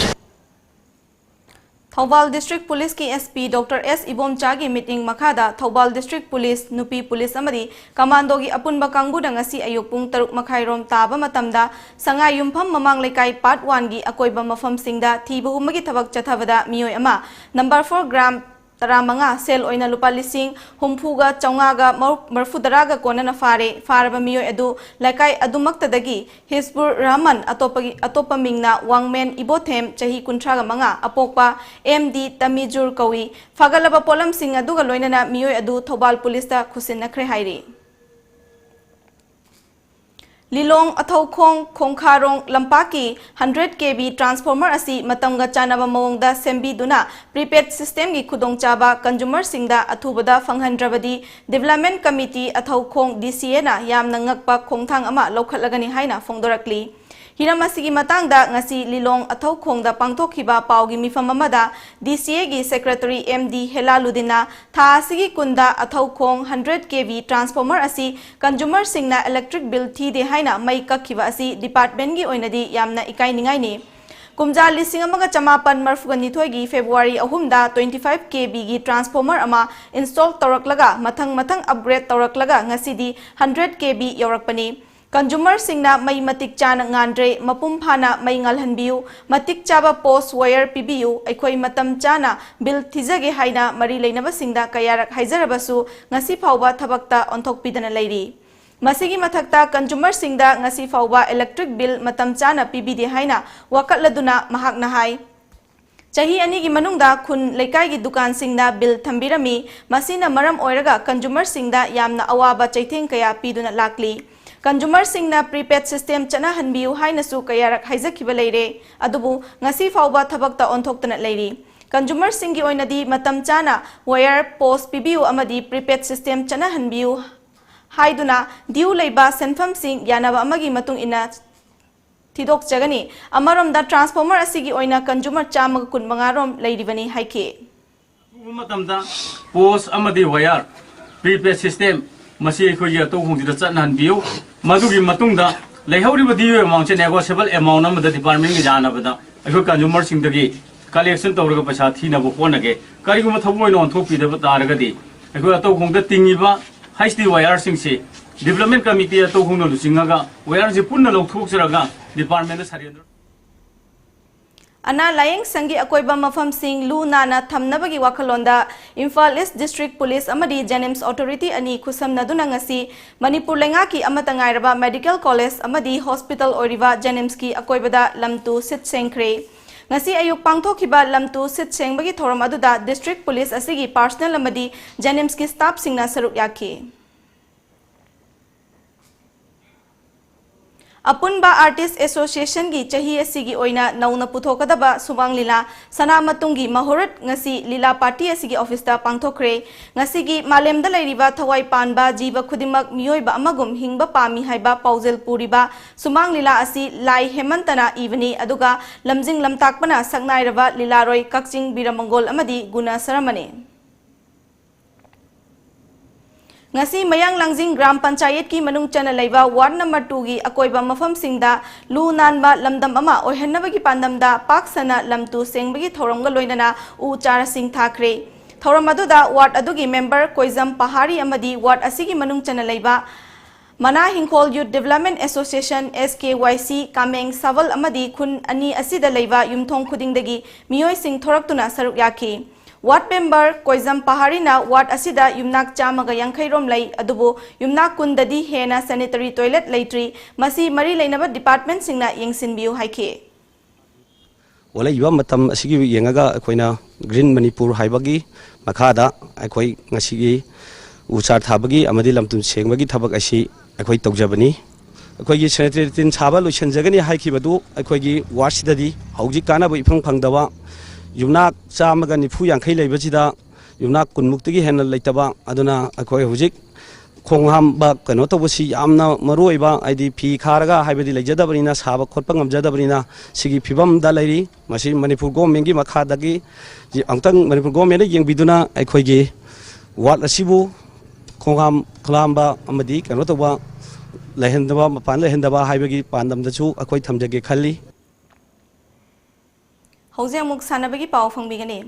ꯊꯧꯕꯥꯜ District Police ꯀꯤ S P Doctor S ꯏꯕꯣꯝꯆꯥꯒꯤ ꯃꯤꯠꯌꯦꯡ ꯃꯈꯥꯗ ꯊꯧꯕꯥꯜ District Police, ꯅꯨꯄꯤ police ꯑꯃꯗꯤ commandoꯒꯤ ꯑꯄꯨꯟꯕ ꯀꯥꯡꯕꯨꯅ ꯉꯁꯤ ꯑꯌꯨꯛ ꯄꯨꯡ ꯇꯔꯨꯛ ꯃꯈꯥꯏꯔꯣꯝ ꯇꯥꯕ ꯃꯇꯝꯗ ꯁꯉꯥꯏ ꯌꯨꯝꯐꯝ ꯃꯃꯥꯡ ꯂꯩꯀꯥꯏ Part Oneꯒꯤ ꯑꯀꯣꯏꯕ ꯃꯐꯝꯁꯤꯡꯗ ꯊꯤꯕ ꯍꯨꯝꯕꯒꯤ ꯊꯕꯛ ꯆꯠꯊꯕꯗ ꯃꯤꯑꯣꯏ ꯑꯃ number four gram ꯇꯔꯥꯃꯉꯥ, ꯁꯦꯜ ꯑꯣꯏꯅ ꯂꯨꯄꯥ ꯂꯤꯁꯤꯡ ꯍꯨꯝꯐꯨꯒ ꯆꯥꯝꯃꯉꯥꯒ ꯃꯔꯐꯨꯇꯔꯥꯒ ꯀꯣꯟꯅꯅ ꯐꯥꯔꯦ꯫ ꯐꯥꯔꯕ ꯃꯤꯑꯣꯏ ꯑꯗꯨ ꯂꯩꯀꯥꯏ ꯑꯗꯨꯃꯛꯇꯗꯒꯤ ꯍꯤꯁꯕꯨꯔ ꯔꯍꯃꯟ, ꯑꯇꯣꯞꯄꯒꯤ, ꯑꯇꯣꯞꯄ ꯃꯤꯡꯅ ꯋꯥꯡꯃꯦꯟ ꯏꯕꯣꯊꯦꯝ, ꯆꯍꯤ ꯀꯨꯟꯊ꯭ꯔꯥꯒ ꯃꯉꯥ, ꯑꯄꯣꯛꯄ ꯑꯦꯝ ꯗꯤ ꯇꯃꯤꯖꯨꯔ ꯀꯧꯏ꯫ ꯐꯥꯒꯠꯂꯕ ꯄꯣꯠꯂꯝꯁꯤꯡ ꯑꯗꯨꯒ ꯂꯣꯏꯅꯅ ꯃꯤꯑꯣꯏ ꯑꯗꯨ ꯊꯧꯕꯥꯜ policeꯇ ꯈꯨꯠꯁꯤꯟꯅꯈ꯭ꯔꯦ ꯍꯥꯏꯔꯤ꯫ ꯂꯤꯂꯣꯡ ꯑꯊꯧꯈꯣꯡ ꯈꯣꯡꯈꯥꯔꯣꯡ ꯂꯝꯄꯥꯛꯀꯤ hundred K V transformer ꯑꯁꯤ ꯃꯇꯝꯒ ꯆꯥꯟꯅꯕ ꯃꯑꯣꯡꯗ ꯁꯦꯝꯕꯤꯗꯨꯅ prepaid systemꯒꯤ ꯈꯨꯗꯣꯡꯆꯥꯕ consumerꯁꯤꯡꯗ ꯑꯊꯨꯕꯗ ꯐꯪꯍꯟꯗ꯭ꯔꯕꯗꯤ Development Committee ꯑꯊꯧꯈꯣꯡ D C Aꯅ ꯌꯥꯝꯅ ꯉꯛꯄ ꯈꯣꯡꯊꯥꯡ ꯑꯃ ꯂꯧꯈꯠꯂꯒꯅꯤ ꯍꯥꯏꯅ ꯐꯣꯡꯗꯣꯔꯛꯂꯤ꯫ ꯍꯤꯔꯝ ꯑꯁꯤꯒꯤ ꯃꯇꯥꯡꯗ ꯉꯁꯤ ꯂꯤꯂꯣꯡ ꯑꯊꯧꯈꯣꯡꯗ ꯄꯥꯡꯊꯣꯛꯈꯤꯕ ꯄꯥꯎꯒꯤ ꯃꯤꯐꯝ ꯑꯃꯗ D C Aꯒꯤ Secretary M D ꯍꯦꯂꯥꯂꯨꯗꯤꯟꯅ ꯊꯥ ꯑꯁꯤꯒꯤ ꯀꯨꯟꯗ ꯑꯊꯧꯈꯣꯡ hundred K V transformer ꯑꯁꯤ consumerꯁꯤꯡꯅ electric bill ꯊꯤꯗꯦ ꯍꯥꯏꯅ ꯃꯩ ꯀꯛꯈꯤꯕ ꯑꯁꯤ departmentꯀꯤ ꯑꯣꯏꯅꯗꯤ ꯌꯥꯝꯅ ꯏꯀꯥꯏꯅꯤꯡꯉꯥꯏꯅꯤ꯫ ꯀꯨꯝꯖꯥ ꯂꯤꯁꯤꯡ ꯑꯃꯒ ꯆꯃꯥꯄꯟ ꯃꯔꯐꯨꯒ ꯅꯤꯊꯣꯏꯒꯤ February ꯑꯍꯨꯝꯗ twenty five K Vꯒꯤ transformer ꯑꯃ install ꯇꯧꯔꯛꯂꯒ ꯃꯊꯪ ꯃꯊꯪ upgrade ꯇꯧꯔꯛꯂꯒ ꯉꯁꯤꯗꯤ hundred K V ꯌꯧꯔꯛꯄꯅꯤ꯫ Consumerꯁꯤꯡꯅ ꯃꯩ ꯃꯇꯤꯛ ꯆꯥꯅ ꯉꯥꯟꯗ꯭ꯔꯦ, ꯃꯄꯨꯡ ꯐꯥꯅ ꯃꯩ ꯉꯥꯜꯍꯟꯕꯤꯌꯨ, ꯃꯇꯤꯛ ꯆꯥꯕ post wire ꯄꯤꯕꯤꯌꯨ, ꯑꯩꯈꯣꯏ ꯃꯇꯝ ꯆꯥꯅ bill ꯊꯤꯖꯒꯦ ꯍꯥꯏꯅ ꯃꯔꯤ ꯂꯩꯅꯕꯁꯤꯡꯗ ꯀꯌꯥꯔꯛ ꯍꯥꯏꯖꯔꯕꯁꯨ ꯉꯁꯤ ꯐꯥꯎꯕ ꯊꯕꯛꯇ ꯑꯣꯟꯊꯣꯛꯄꯤꯗꯅ ꯂꯩꯔꯤ꯫ ꯃꯁꯤꯒꯤ ꯃꯊꯛꯇ consumerꯁꯤꯡꯗ ꯉꯁꯤ ꯐꯥꯎꯕ electric bill ꯃꯇꯝ ꯆꯥꯅ ꯄꯤꯕꯤꯗꯦ ꯍꯥꯏꯅ ꯋꯥꯀꯠꯂꯗꯨꯅ ꯃꯍꯥꯛꯅ ꯍꯥꯏ, ꯆꯍꯤ ꯑꯅꯤꯒꯤ ꯃꯅꯨꯡꯗ ꯈꯨꯟ ꯂꯩꯀꯥꯏꯒꯤ ꯗꯨꯀꯥꯟꯁꯤꯡꯗ bill ꯊꯝꯕꯤꯔꯝꯃꯤ, ꯃꯁꯤꯅ ꯃꯔꯝ ꯑꯣꯏꯔꯒ consumerꯁꯤꯡꯗ ꯌꯥꯝꯅ ꯑꯋꯥꯕ ꯆꯩꯊꯦꯡ ꯀꯌꯥ ꯄꯤꯗꯨꯅ ꯂꯥꯛꯂꯤ꯫ Consumerꯁꯤꯡꯅ prepaid system ꯆꯠꯅꯍꯟꯕꯤꯌꯨ ꯍꯥꯏꯅꯁꯨ ꯀꯌꯥꯔꯛ ꯍꯥꯏꯖꯈꯤꯕ ꯂꯩꯔꯦ, ꯑꯗꯨꯕꯨ ꯉꯁꯤ ꯐꯥꯎꯕ ꯊꯕꯛꯇ ꯑꯣꯟꯊꯣꯛꯇꯅ ꯂꯩꯔꯤ꯫ Consumerꯁꯤꯡꯒꯤ ꯑꯣꯏꯅꯗꯤ ꯃꯇꯝ ꯆꯥꯅ wire post ꯄꯤꯕꯤꯌꯨ ꯑꯃꯗꯤ prepaid system ꯆꯠꯅꯍꯟꯕꯤꯌꯨ ꯍꯥꯏꯗꯨꯅ due ꯂꯩꯕ ꯁꯦꯟꯐꯝꯁꯤꯡ ꯌꯥꯅꯕ ꯑꯃꯒꯤ ꯃꯇꯨꯡ ꯏꯟꯅ ꯊꯤꯗꯣꯛꯆꯒꯅꯤ꯫ ꯑꯃꯔꯣꯝꯗ transformer ꯑꯁꯤꯒꯤ ꯑꯣꯏꯅ consumer ꯆꯥꯝꯃꯒ ꯀꯨꯟꯃꯉꯥ ꯔꯣꯝ ꯂꯩꯔꯤꯕꯅꯤ ꯍꯥꯏꯈꯤ꯫ ꯑꯊꯨꯕ ꯃꯇꯝꯗ post ꯑꯃꯗꯤ wire prepaid system ꯃꯁꯤ ꯑꯩꯈꯣꯏꯒꯤ ꯑꯇꯧ ꯈꯣꯡꯁꯤꯗ ꯆꯠꯅꯍꯟꯕꯤꯌꯨ꯫ ꯃꯗꯨꯒꯤ ꯃꯇꯨꯡꯗ ꯂꯩꯍꯧꯔꯤꯕ ꯗꯤ ꯑꯦ ꯑꯦꯃꯥꯎꯟꯁꯦ negotiable amount ꯑꯃꯗ department ꯒ ꯌꯥꯅꯕꯗ ꯑꯩꯈꯣꯏ consumer ꯁꯤꯡꯗꯒꯤ collection ꯇꯧꯔꯒ ꯄꯩꯁꯥ ꯊꯤꯅꯕ ꯍꯣꯠꯅꯒꯦ꯫ ꯀꯔꯤꯒꯨꯝꯕ ꯊꯕꯛ ꯑꯣꯏꯅ ꯑꯣꯟꯊꯣꯛꯄꯤꯗꯕ ꯇꯥꯔꯒꯗꯤ ꯑꯩꯈꯣꯏ ꯑꯇꯧ ꯈꯣꯡꯗ ꯇꯤꯡꯉꯤꯕ ꯍꯩꯆ ꯗꯤ ꯋꯥꯏ ꯑꯥꯔꯁꯤꯡꯁꯤ development committee ꯑꯇꯧ ꯈꯣꯡꯅ ꯂꯨꯆꯤꯡꯉꯒ ꯋꯥꯏꯌꯥꯔꯁꯤ ꯄꯨꯟꯅ ꯂꯧꯊꯣꯛꯆꯔꯒ department ꯗ surrender ꯑꯅꯥ ꯂꯥꯌꯦꯡ ꯁꯪꯒꯤ ꯑꯀꯣꯏꯕ ꯃꯐꯝꯁꯤꯡ ꯂꯨ ꯅꯥꯟꯅ ꯊꯝꯅꯕꯒꯤ ꯋꯥꯈꯜꯂꯣꯟꯗ ꯏꯝꯐꯥꯜ ꯏꯁ ꯗꯤꯁꯇ꯭ꯔꯤꯛ ꯄꯨꯂꯤꯁ ꯑꯃꯗꯤ ꯖꯦꯅꯤꯝꯁ ꯑꯣꯊꯣꯔꯤꯇꯤ ꯑꯅꯤ ꯈꯨꯠꯁꯝꯅꯗꯨꯅ ꯉꯁꯤ ꯃꯅꯤꯄꯨꯔ ꯂꯩꯉꯥꯛꯀꯤ ꯑꯃꯠꯇ ꯉꯥꯏꯔꯕ ꯃꯦꯗꯤꯀꯦꯜ ꯀꯣꯂꯦꯖ ꯑꯃꯗꯤ ꯍꯣꯁꯄꯤꯇꯥꯜ ꯑꯣꯏꯔꯤꯕ ꯖꯦꯅꯤꯝꯁꯀꯤ ꯑꯀꯣꯏꯕꯗ ꯂꯝ ꯇꯨ ꯁꯤꯠ ꯁꯦꯡꯈ꯭ꯔꯦ꯫ ꯉꯁꯤ ꯑꯌꯨꯛ ꯄꯥꯡꯊꯣꯛꯈꯤꯕ ꯂꯝ ꯇꯨ ꯁꯤꯠ ꯁꯦꯡꯕꯒꯤ ꯊꯧꯔꯝ ꯑꯗꯨꯗ ꯗꯤꯁꯇ꯭ꯔꯤꯛ ꯄꯨꯂꯤꯁ ꯑꯁꯤꯒꯤ ꯄꯥꯔꯁꯅꯦꯜ ꯑꯃꯗꯤ ꯖꯦꯅꯤꯝꯁꯀꯤ ꯁ꯭ꯇꯥꯐꯁꯤꯡꯅ ꯁꯔꯨꯛ ꯌꯥꯈꯤ꯫ ꯑꯄꯨꯟꯕ ꯑꯥꯔꯇꯤꯁ ꯑꯦꯁꯣꯁꯤꯌꯦꯁꯟꯒꯤ ꯆꯍꯤ ꯑꯁꯤꯒꯤ ꯑꯣꯏꯅ ꯅꯧꯅ ꯄꯨꯊꯣꯛꯀꯗꯕ ꯁꯨꯃꯥꯡ ꯂꯤꯂꯥ ꯁꯅꯥ ꯃꯇꯨꯡꯒꯤ ꯃꯍꯨꯔꯠ ꯉꯁꯤ ꯂꯤꯂꯥ ꯄꯥꯔꯇꯤ ꯑꯁꯤꯒꯤ ꯑꯣꯐꯤꯁꯇ ꯄꯥꯡꯊꯣꯛꯈ꯭ꯔꯦ꯫ ꯉꯁꯤꯒꯤ ꯃꯥꯂꯦꯝꯗ ꯂꯩꯔꯤꯕ ꯊꯋꯥꯏ ꯄꯥꯟꯕ ꯖꯤꯕ ꯈꯨꯗꯤꯡꯃꯛ ꯃꯤꯑꯣꯏꯕ ꯑꯃꯒꯨꯝ ꯍꯤꯡꯕ ꯄꯥꯝꯃꯤ ꯍꯥꯏꯕ ꯄꯥꯎꯖꯦꯜ ꯄꯨꯔꯤꯕ ꯁꯨꯃꯥꯡ ꯂꯤꯂꯥ ꯑꯁꯤ ꯂꯥꯏ ꯍꯦꯃꯟꯇꯅ ꯏꯕꯅꯤ, ꯑꯗꯨꯒ ꯂꯝꯖꯤꯡ ꯂꯝꯇꯥꯛꯄꯅ ꯁꯛꯅꯥꯏꯔꯕ ꯂꯤꯂꯥꯔꯣꯏ ꯀꯛꯆꯤꯡ ꯕꯤꯔꯃꯪꯒꯣꯜ ꯑꯃꯗꯤ ꯒꯨꯅ ꯁꯔꯃꯅꯤ꯫ ꯉꯁꯤ ꯃꯌꯥꯡ ꯂꯥꯡꯖꯤꯡ ꯒ꯭ꯔꯥꯝ ꯄꯟꯆꯥꯌꯠꯀꯤ ꯃꯅꯨꯡ ꯆꯟꯅ ꯂꯩꯕ ꯋꯥꯔꯗ ꯅꯝꯕꯔ ꯇꯨꯒꯤ ꯑꯀꯣꯏꯕ ꯃꯐꯝꯁꯤꯡꯗ ꯂꯨ ꯅꯥꯟꯕ ꯂꯝꯗꯝ ꯑꯃ ꯑꯣꯏꯍꯟꯅꯕꯒꯤ ꯄꯥꯟꯗꯝꯗ ꯄꯥꯛ ꯁꯟꯅ ꯂꯝ ꯇꯨ ꯁꯦꯡꯕꯒꯤ ꯊꯧꯔꯝꯒ ꯂꯣꯏꯅꯅ ꯎ ꯆꯥꯔꯁꯤꯡ ꯊꯥꯈ꯭ꯔꯦ꯫ ꯊꯧꯔꯝ ꯑꯗꯨꯗ ꯋꯥꯔꯗ ꯑꯗꯨꯒꯤ ꯃꯦꯝꯕꯔ ꯀꯣꯏꯖꯝ ꯄꯍꯥꯔꯤ ꯑꯃꯗꯤ ꯋꯥꯔꯗ ꯑꯁꯤꯒꯤ ꯃꯅꯨꯡ ꯆꯟꯅ ꯂꯩꯕ ꯃꯅꯥ ꯍꯤꯡꯈꯣꯜ ꯌꯨꯠ ꯗꯤꯕꯦꯂꯞꯃꯦꯟ ꯑꯦꯁꯣꯁꯤꯌꯦꯁꯟ, ꯑꯦꯁ ꯀꯦ ꯋꯥꯏ ꯁꯤ, ꯀꯥꯃꯦꯡ ꯁꯥꯕꯜ ꯑꯃꯗꯤ ꯈꯨꯟ ꯑꯅꯤ ꯑꯁꯤꯗ ꯂꯩꯕ ꯌꯨꯝꯊꯣꯡ ꯈꯨꯗꯤꯡꯗꯒꯤ ꯃꯤꯑꯣꯏꯁꯤꯡ ꯊꯣꯔꯛꯇꯨꯅ ꯁꯔꯨꯛ ꯌꯥꯈꯤ꯫ ꯋꯥꯔꯗ ꯃꯦꯝꯕꯔ ꯀꯣꯏꯖꯝ ꯄꯍꯥꯔꯤꯅ ꯋꯥꯔꯗ ꯑꯁꯤꯗ ꯌꯨꯝꯅꯥꯛ ꯆꯥꯝꯃꯒ ꯌꯥꯡꯈꯩ ꯔꯣꯝ ꯂꯩ, ꯑꯗꯨꯕꯨ ꯌꯨꯝꯅꯥꯛ ꯀꯨꯟꯗꯗꯤ ꯍꯦꯟꯅ ꯁꯦꯅꯤꯇꯔꯤ ꯇꯣꯏꯂꯦꯠ ꯂꯩꯇ꯭ꯔꯤ꯫ ꯃꯁꯤ ꯃꯔꯤ ꯂꯩꯅꯕ ꯗꯤꯄꯥꯔꯠꯃꯦꯟꯁꯤꯡꯅ ꯌꯦꯡꯁꯤꯟꯕꯤꯌꯨ ꯍꯥꯏꯈꯤ꯫ ꯑꯣꯜꯂꯛꯏꯕ ꯃꯇꯝ ꯑꯁꯤꯒꯤ ꯌꯦꯡꯉꯒ ꯑꯩꯈꯣꯏꯅ ꯒ꯭ꯔꯤꯟ ꯃꯅꯤꯄꯨꯔ ꯍꯥꯏꯕꯒꯤ ꯃꯈꯥꯗ ꯑꯩꯈꯣꯏ ꯉꯁꯤꯒꯤ ꯎ ꯆꯥꯔ ꯊꯥꯕꯒꯤ ꯑꯃꯗꯤ ꯂꯝꯇꯨ ꯁꯦꯡꯕꯒꯤ ꯊꯕꯛ ꯑꯁꯤ ꯑꯩꯈꯣꯏ ꯇꯧꯖꯕꯅꯤ꯫ ꯑꯩꯈꯣꯏꯒꯤ ꯁꯦꯅꯤꯇꯔꯤ ꯂꯦꯇ꯭ꯔꯤꯟ ꯁꯥꯕ ꯂꯣꯏꯁꯤꯟꯖꯒꯅꯤ ꯍꯥꯏꯈꯤꯕꯗꯨ ꯑꯩꯈꯣꯏꯒꯤ ꯋꯥꯔꯗꯁꯤꯗꯗꯤ ꯍꯧꯖꯤꯛ ꯀꯥꯟꯅꯕ ꯏꯐꯪ ꯐꯪꯗꯕ ꯌꯨꯝꯅꯥꯛ ꯆꯥꯝꯃꯒ ꯅꯤꯐꯨ ꯌꯥꯡꯈꯩ ꯂꯩꯕꯁꯤꯗ ꯌꯨꯝꯅꯥꯛ ꯀꯨꯟꯃꯨꯛꯇꯒꯤ ꯍꯦꯟꯅ ꯂꯩꯇꯕ꯫ ꯑꯗꯨꯅ ꯑꯩꯈꯣꯏ ꯍꯧꯖꯤꯛ ꯈꯣꯡ ꯍꯥꯝꯕ ꯀꯩꯅꯣ ꯇꯧꯕꯁꯤ ꯌꯥꯝꯅ ꯃꯔꯨ ꯑꯣꯏꯕ, ꯍꯥꯏꯗꯤ ꯐꯤ ꯈꯥꯔꯒ ꯍꯥꯏꯕꯗꯤ ꯂꯩꯖꯗꯕꯅꯤꯅ, ꯁꯥꯕ ꯈꯣꯠꯄ ꯉꯝꯖꯗꯕꯅꯤꯅ ꯁꯤꯒꯤ ꯐꯤꯕꯝꯗ ꯂꯩꯔꯤ꯫ ꯃꯁꯤ ꯃꯅꯤꯄꯨꯔ ꯒꯣꯔꯃꯦꯟꯒꯤ ꯃꯈꯥꯗꯒꯤ ꯑꯃꯨꯛꯇꯪ ꯃꯅꯤꯄꯨꯔ ꯒꯣꯔꯃꯦꯟꯅ ꯌꯦꯡꯕꯤꯗꯨꯅ ꯑꯩꯈꯣꯏꯒꯤ ꯋꯥꯔꯗ ꯑꯁꯤꯕꯨ ꯈꯣꯡꯍꯥꯝ ꯈꯨꯂꯥꯝꯕ ꯑꯃꯗꯤ ꯀꯩꯅꯣ ꯇꯧꯕ ꯂꯩꯍꯟꯗꯕ, ꯃꯄꯥꯟ ꯂꯩꯍꯟꯗꯕ ꯍꯥꯏꯕꯒꯤ ꯄꯥꯟꯗꯝꯗꯁꯨ ꯑꯩꯈꯣꯏ ꯊꯝꯖꯒꯦ ꯈꯜꯂꯤ꯫ ꯍꯧꯖꯤꯛ ꯑꯃꯨꯛ ꯁꯥꯟꯅꯕꯒꯤ ꯄꯥꯎ ꯐꯪꯕꯤꯒꯅꯤ꯫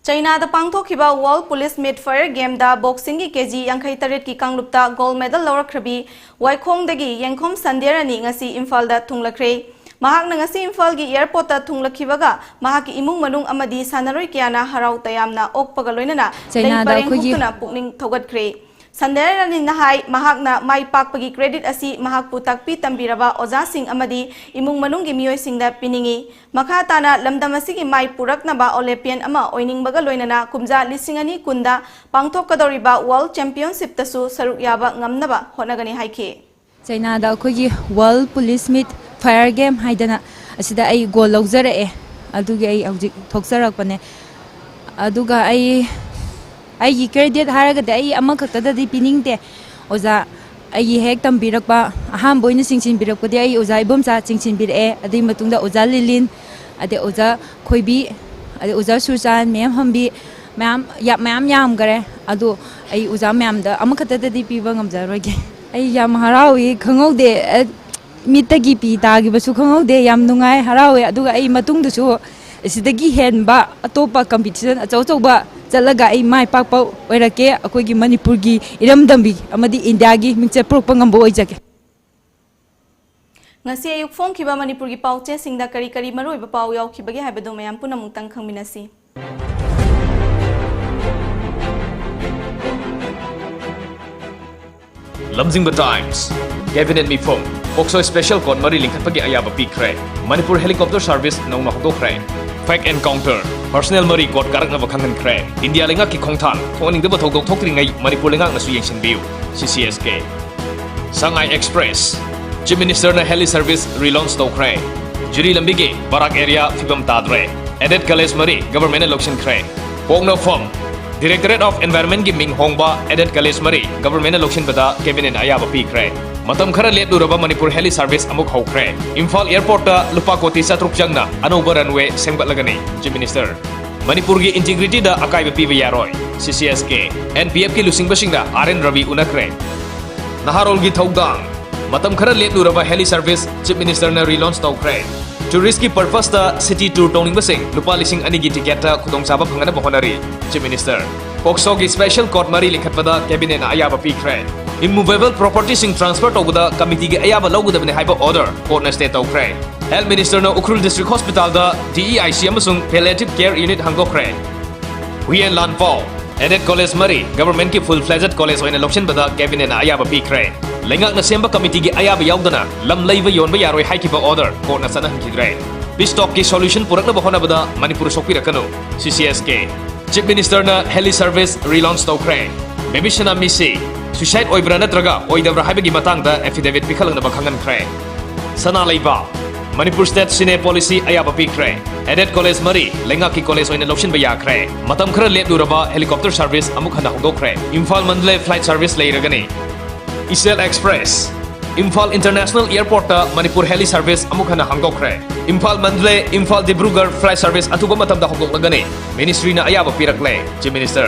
ꯆꯩꯅꯥꯗ ꯄꯥꯡꯊꯣꯛꯈꯤꯕ World Police Meet Fire Gameꯗ boxingꯒꯤ KG ꯌꯥꯡꯈꯩ ꯇꯔꯦꯠꯀꯤ ꯀꯥꯡꯂꯨꯞꯇ gold medal ꯂꯧꯔꯛꯈ꯭ꯔꯕꯤ ꯋꯥꯏꯈꯣꯡꯗꯒꯤ ꯌꯦꯡꯈꯣꯝ ꯁꯟꯗ꯭ꯌꯥꯔꯥꯅꯤ ꯉꯁꯤ ꯏꯝꯐꯥꯜꯗ ꯊꯨꯡꯂꯛꯈ꯭ꯔꯦ꯫ ꯃꯍꯥꯛꯅ ꯉꯁꯤ ꯏꯝꯐꯥꯜꯒꯤ airportꯇ ꯊꯨꯡꯂꯛꯈꯤꯕꯒ ꯃꯍꯥꯛꯀꯤ ꯏꯃꯨꯡ ꯃꯅꯨꯡ ꯑꯃꯗꯤ ꯁꯥꯟꯅꯔꯣꯏ ꯀꯌꯥꯅ ꯍꯔꯥꯎ ꯇꯌꯥꯝꯅ ꯑꯣꯛꯄꯒ ꯂꯣꯏꯅꯅ ꯂꯩ ꯆꯩꯅꯥꯗ ꯄꯔꯦꯡ ꯑꯩꯈꯣꯏꯒꯤ ꯍꯨꯛꯇꯨꯅ ꯄꯨꯛꯅꯤꯡ ꯊꯧꯒꯠꯈ꯭ꯔꯦ꯫ ꯁꯟꯗ꯭ꯌꯥꯔꯥꯅꯤꯅ ꯍꯥꯏ, ꯃꯍꯥꯛꯅ ꯃꯥꯏ ꯄꯥꯛꯄꯒꯤ credit ꯑꯁꯤ ꯃꯍꯥꯛꯄꯨ ꯇꯥꯛꯄꯤ ꯇꯝꯕꯤꯔꯕ ꯑꯣꯖꯥꯁꯤꯡ ꯑꯃꯗꯤ ꯏꯃꯨꯡ ꯃꯅꯨꯡꯒꯤ ꯃꯤꯑꯣꯏꯁꯤꯡꯗ ꯄꯤꯅꯤꯡꯏ꯫ ꯃꯈꯥ ꯇꯥꯅ ꯂꯝꯗꯝ ꯑꯁꯤꯒꯤ ꯃꯥꯏ ꯄꯨꯔꯛꯅꯕ Olympian ꯑꯃ ꯑꯣꯏꯅꯤꯡꯕꯒ ꯂꯣꯏꯅꯅ ꯀꯨꯝꯖꯥ ꯂꯤꯁꯤꯡ ꯑꯅꯤ ꯀꯨꯟꯗ ꯄꯥꯡꯊꯣꯛꯀꯗꯧꯔꯤꯕ World Championshipꯇꯁꯨ ꯁꯔꯨꯛ ꯌꯥꯕ ꯉꯝꯅꯕ ꯍꯣꯠꯅꯒꯅꯤ ꯍꯥꯏꯈꯤ꯫ ꯆꯩꯅꯥꯗ ꯑꯩꯈꯣꯏꯒꯤ World Police Meet Fire Game ꯍꯥꯏꯗꯅ ꯑꯁꯤꯗ ꯑꯩ gold ꯂꯧꯖꯔꯛꯑꯦ꯫ ꯑꯗꯨꯒꯤ ꯑꯩ ꯍꯧꯖꯤꯛ ꯊꯣꯛꯆꯔꯛꯄꯅꯦ꯫ ꯑꯗꯨꯒ ꯑꯩ, ꯑꯩꯒꯤ credit ꯍꯥꯏꯔꯒꯗꯤ ꯑꯩ ꯑꯃꯈꯛꯇꯗꯗꯤ ꯄꯤꯅꯤꯡꯗꯦ꯫ ꯑꯣꯖꯥ, ꯑꯩꯒꯤ ꯍꯦꯛ ꯇꯝꯕꯤꯔꯛꯄ, ꯑꯍꯥꯟꯕ ꯑꯣꯏꯅ ꯆꯤꯡꯁꯤꯟꯕꯤꯔꯛꯄꯗꯤ ꯑꯩ ꯑꯣꯖꯥ ꯏꯕꯣꯝꯆꯥ ꯆꯤꯡꯁꯤꯟꯕꯤꯔꯛꯑꯦ꯫ ꯑꯗꯨꯒꯤ ꯃꯇꯨꯡꯗ ꯑꯣꯖꯥ ꯂꯤꯂꯤꯟ, ꯑꯗꯩ ꯑꯣꯖꯥ ꯈꯣꯏꯕꯤ, ꯑꯗꯩ ꯑꯣꯖꯥ ꯁꯨꯔꯆꯥꯟ, ꯃꯦꯝ ꯍꯝꯕꯤ, ꯃꯌꯥꯝ ꯌꯥ-, ꯃꯌꯥꯝ ꯌꯥꯝꯈꯔꯦ꯫ ꯑꯗꯣ ꯑꯩ ꯑꯣꯖꯥ ꯃꯌꯥꯝꯗ ꯑꯃꯈꯛꯇꯗꯗꯤ ꯄꯤꯕ ꯉꯝꯖꯔꯣꯏꯒꯦ꯫ ꯑꯩ ꯌꯥꯝ ꯍꯔꯥꯎꯏ, ꯈꯪꯍꯧꯗꯦ꯫ ꯑ, ꯃꯤꯠꯇꯒꯤ ꯄꯤ ꯇꯥꯈꯤꯕꯁꯨ ꯈꯪꯍꯧꯗꯦ꯫ ꯌꯥꯝ ꯅꯨꯡꯉꯥꯏ, ꯍꯔꯥꯎꯋꯦ꯫ ꯑꯗꯨꯒ ꯑꯩ ꯃꯇꯨꯡꯗꯁꯨ ꯑꯁꯤꯗꯒꯤ ꯍꯦꯟꯕ ꯑꯇꯣꯞꯄ competition ꯑꯆꯧ ꯑꯆꯧꯕ ꯆꯠꯂꯒ ꯑꯩ ꯃꯥꯏ ꯄꯥꯛꯄ ꯑꯣꯏꯔꯛꯀꯦ꯫ ꯑꯩꯈꯣꯏꯒꯤ ꯃꯅꯤꯄꯨꯔꯒꯤ ꯏꯔꯝꯗꯝꯕꯤ ꯑꯃꯗꯤ ꯏꯟꯗꯤꯌꯥꯒꯤ ꯃꯤꯡꯆꯠ ꯄꯨꯔꯛꯄ ꯉꯝꯕ ꯑꯣꯏꯖꯒꯦ꯫ ꯉꯁꯤ ꯑꯌꯨꯛ ꯐꯣꯡꯈꯤꯕ ꯃꯅꯤꯄꯨꯔꯒꯤ ꯄꯥꯎꯆꯦꯁꯤꯡꯗ ꯀꯔꯤ ꯀꯔꯤ ꯃꯔꯨꯑꯣꯏꯕ ꯄꯥꯎ ꯌꯥꯎꯈꯤꯕꯒꯦ ꯍꯥꯏꯕꯗꯨ ꯃꯌꯥꯝ ꯄꯨꯝꯅꯃꯛꯇꯪ ꯈꯪꯃꯤꯟꯅꯁꯤ꯫ ꯂꯝꯖꯤꯡꯕ Times, Cabinet ꯃꯤꯐꯝ, POCSO Special Court ꯃꯔꯤ ꯂꯤꯡꯈꯠꯄꯒꯤ ꯑꯌꯥꯕ ꯄꯤꯈ꯭ꯔꯦ꯫ ꯃꯅꯤꯄꯨꯔ helicopter service ꯅꯧꯅ ꯍꯧꯗꯣꯛꯈ꯭ꯔꯦ꯫ Fake encounter, personnel ꯃꯔꯤ court ꯀꯥꯔꯛꯅꯕ ꯈꯪꯍꯟꯈ꯭ꯔꯦ꯫ ꯏꯟꯗꯤꯌꯥ ꯂꯩꯉꯥꯛꯀꯤ ꯈꯣꯡꯊꯥꯡ, ꯊꯣꯛꯍꯟꯅꯤꯡꯗꯕ ꯊꯧꯗꯣꯛ ꯊꯣꯛꯇ꯭ꯔꯤꯉꯩ Manipur ꯂꯩꯉꯥꯛꯅꯁꯨ ꯌꯦꯡꯁꯤꯟꯕꯤꯌꯨ꯫ CCSK꯫ Sangai Express, Chief Minister ꯅ heli service relaunch ꯇꯧꯈ꯭ꯔꯦ꯫ ꯖꯤꯔꯤ ꯂꯝꯕꯤꯒꯤ ꯕꯔꯥꯛ area ꯐꯤꯕꯝ ꯇꯥꯗ꯭ꯔꯦ꯫ Aided college ꯃꯔꯤ government ꯅ ꯂꯧꯁꯤꯟꯈ꯭ꯔꯦ꯫ ꯄꯣꯛꯅꯐꯝ, Directorate of Environment ꯀꯤ ꯃꯤꯡ ꯍꯣꯡꯕ aided college ꯃꯔꯤ government ꯅ ꯂꯧꯁꯤꯟꯕꯗ cabinet ꯅ ꯑꯌꯥꯕ ꯄꯤꯈ꯭ꯔꯦ꯫ ꯃꯇꯝ ꯈꯔ ꯂꯦꯞꯂꯨꯔꯕ ꯃꯅꯤꯄꯨꯔ heli service ꯑꯃꯨꯛ ꯍꯧꯈ꯭ꯔꯦ꯫ ꯏꯝꯐꯥꯜ airport ꯇ ꯂꯨꯄꯥ ꯀꯣꯇꯤ ꯆꯥꯇ꯭ꯔꯨꯛ ꯆꯪꯅ ꯑꯅꯧꯕ runway ꯁꯦꯝꯒꯠꯂꯒꯅꯤ꯫ Chief Minister, ꯃꯅꯤꯄꯨꯔꯒꯤ integrity ꯗ ꯑꯀꯥꯏꯕ ꯄꯤꯕ ꯌꯥꯔꯣꯏ꯫ C C S K, N P F ꯀꯤ ꯂꯨꯆꯤꯡꯕꯁꯤꯡꯅ R N Ravi ꯎꯅꯈ꯭ꯔꯦ꯫ ꯅꯍꯥꯔꯣꯜꯒꯤ ꯊꯧꯗꯥꯡ꯫ ꯃꯇꯝ ꯈꯔ ꯂꯦꯞꯂꯨꯔꯕ heli service Chief Minister ꯅ relaunch ꯇꯧꯈ꯭ꯔꯦ꯫ Tourist ꯀꯤ purpose ꯇ city tour ꯇꯧꯅꯤꯡꯕꯁꯤꯡ ꯂꯨꯄꯥ ꯂꯤꯁꯤꯡ ꯑꯅꯤꯒꯤ ticket ꯇ ꯈꯨꯗꯣꯡꯆꯥꯕ ꯐꯪꯍꯟꯅꯕ ꯍꯣꯠꯅꯔꯤ꯫ Chief Minister, POCSO ꯒꯤ special court ꯃꯔꯤ ꯂꯤꯡꯈꯠꯄꯗ cabinet ꯅ ꯑꯌꯥꯕ ꯄꯤꯈ꯭ꯔꯦ꯫ Immovable property ꯁꯤꯡ transfer ꯇꯧꯕꯗ committee ꯒꯤ ꯑꯌꯥꯕ ꯂꯧꯒꯗꯕꯅꯤ ꯍꯥꯏꯕ order court ꯅ stay ꯇꯧꯈ꯭ꯔꯦ꯫ Health Minister ꯅ Ukhrul District Hospital the D E I C ꯑꯃꯁꯨꯡ palliative care unit ꯍꯥꯡꯗꯣꯛꯈ꯭ꯔꯦ꯫ ꯍꯨꯏꯌꯦꯟ ꯂꯥꯟꯐꯥꯎ꯫ Aided college ꯃꯔꯤ government ꯀꯤ full fledged college ꯑꯣꯏꯅ ꯂꯧꯁꯤꯟꯕꯗ cabinet ꯅ ꯑꯌꯥꯕ ꯄꯤꯈ꯭ꯔꯦ꯫ ꯂꯩꯉꯥꯛꯅ ꯁꯦꯝꯕ committee ꯒꯤ ꯑꯌꯥꯕ ꯌꯥꯎꯗꯅ ꯂꯝ ꯂꯩꯕ ꯌꯣꯟꯕ ꯌꯥꯔꯣꯏ ꯍꯥꯏꯈꯤꯕ order court ꯅ ꯆꯠꯅꯍꯟꯈꯤꯗ꯭ꯔꯦ꯫ Peace talk ꯀꯤ solution ꯄꯨꯔꯛꯅꯕ ꯍꯣꯠꯅꯕꯗ Manipur ꯁꯣꯛꯄꯤꯔꯛꯀꯅꯨ꯫ C C S K, Chief Minister ꯅ heli service relaunch ꯇꯧꯈ꯭ꯔꯦ꯫ Baby ꯁꯅꯥ ꯃꯤꯁꯤ suicide ꯑꯣꯏꯕ꯭ꯔꯥ ꯅꯠꯇ꯭ꯔꯒ ꯑꯣꯏꯗꯕ꯭ꯔꯥ ꯍꯥꯏꯕꯒꯤ ꯃꯇꯥꯡꯗ affidavit ꯄꯤꯈꯠꯂꯛꯅꯕ ꯈꯪꯍꯟꯈ꯭ꯔꯦ꯫ ꯁꯅꯥ ꯂꯩꯕꯥꯛ꯫ ꯃꯅꯤꯄꯨꯔ state cine policy ꯑꯌꯥꯕ ꯄꯤꯈ꯭ꯔꯦ꯫ Aided college ꯃꯔꯤ ꯂꯩꯉꯥꯛꯀꯤ college ꯑꯣꯏꯅ ꯂꯧꯁꯤꯟꯕ ꯌꯥꯈ꯭ꯔꯦ꯫ ꯃꯇꯝ ꯈꯔ ꯂꯦꯞꯂꯨꯔꯕ helicopter service ꯑꯃꯨꯛ ꯍꯟꯅ ꯍꯧꯗꯣꯛꯈ꯭ꯔꯦ꯫ ꯏꯝꯐꯥꯜ ꯃꯟꯗꯂꯦ flight service ꯂꯩꯔꯒꯅꯤ꯫ ꯏꯆꯦꯜ Express꯫ ꯏꯝꯐꯥꯜ International Airport ꯇ ꯃꯅꯤꯄꯨꯔ heli service ꯑꯃꯨꯛ ꯍꯟꯅ ꯍꯥꯡꯗꯣꯛꯈ꯭ꯔꯦ꯫ Imphal Mandalay, Imphal Dibrugarh flight service ꯑꯊꯨꯕ ꯃꯇꯝꯗ ꯍꯧꯗꯣꯛꯂꯒꯅꯤ꯫ Ministry ꯅ ꯑꯌꯥꯕ ꯄꯤꯔꯛꯂꯦ꯫ Chief Minister,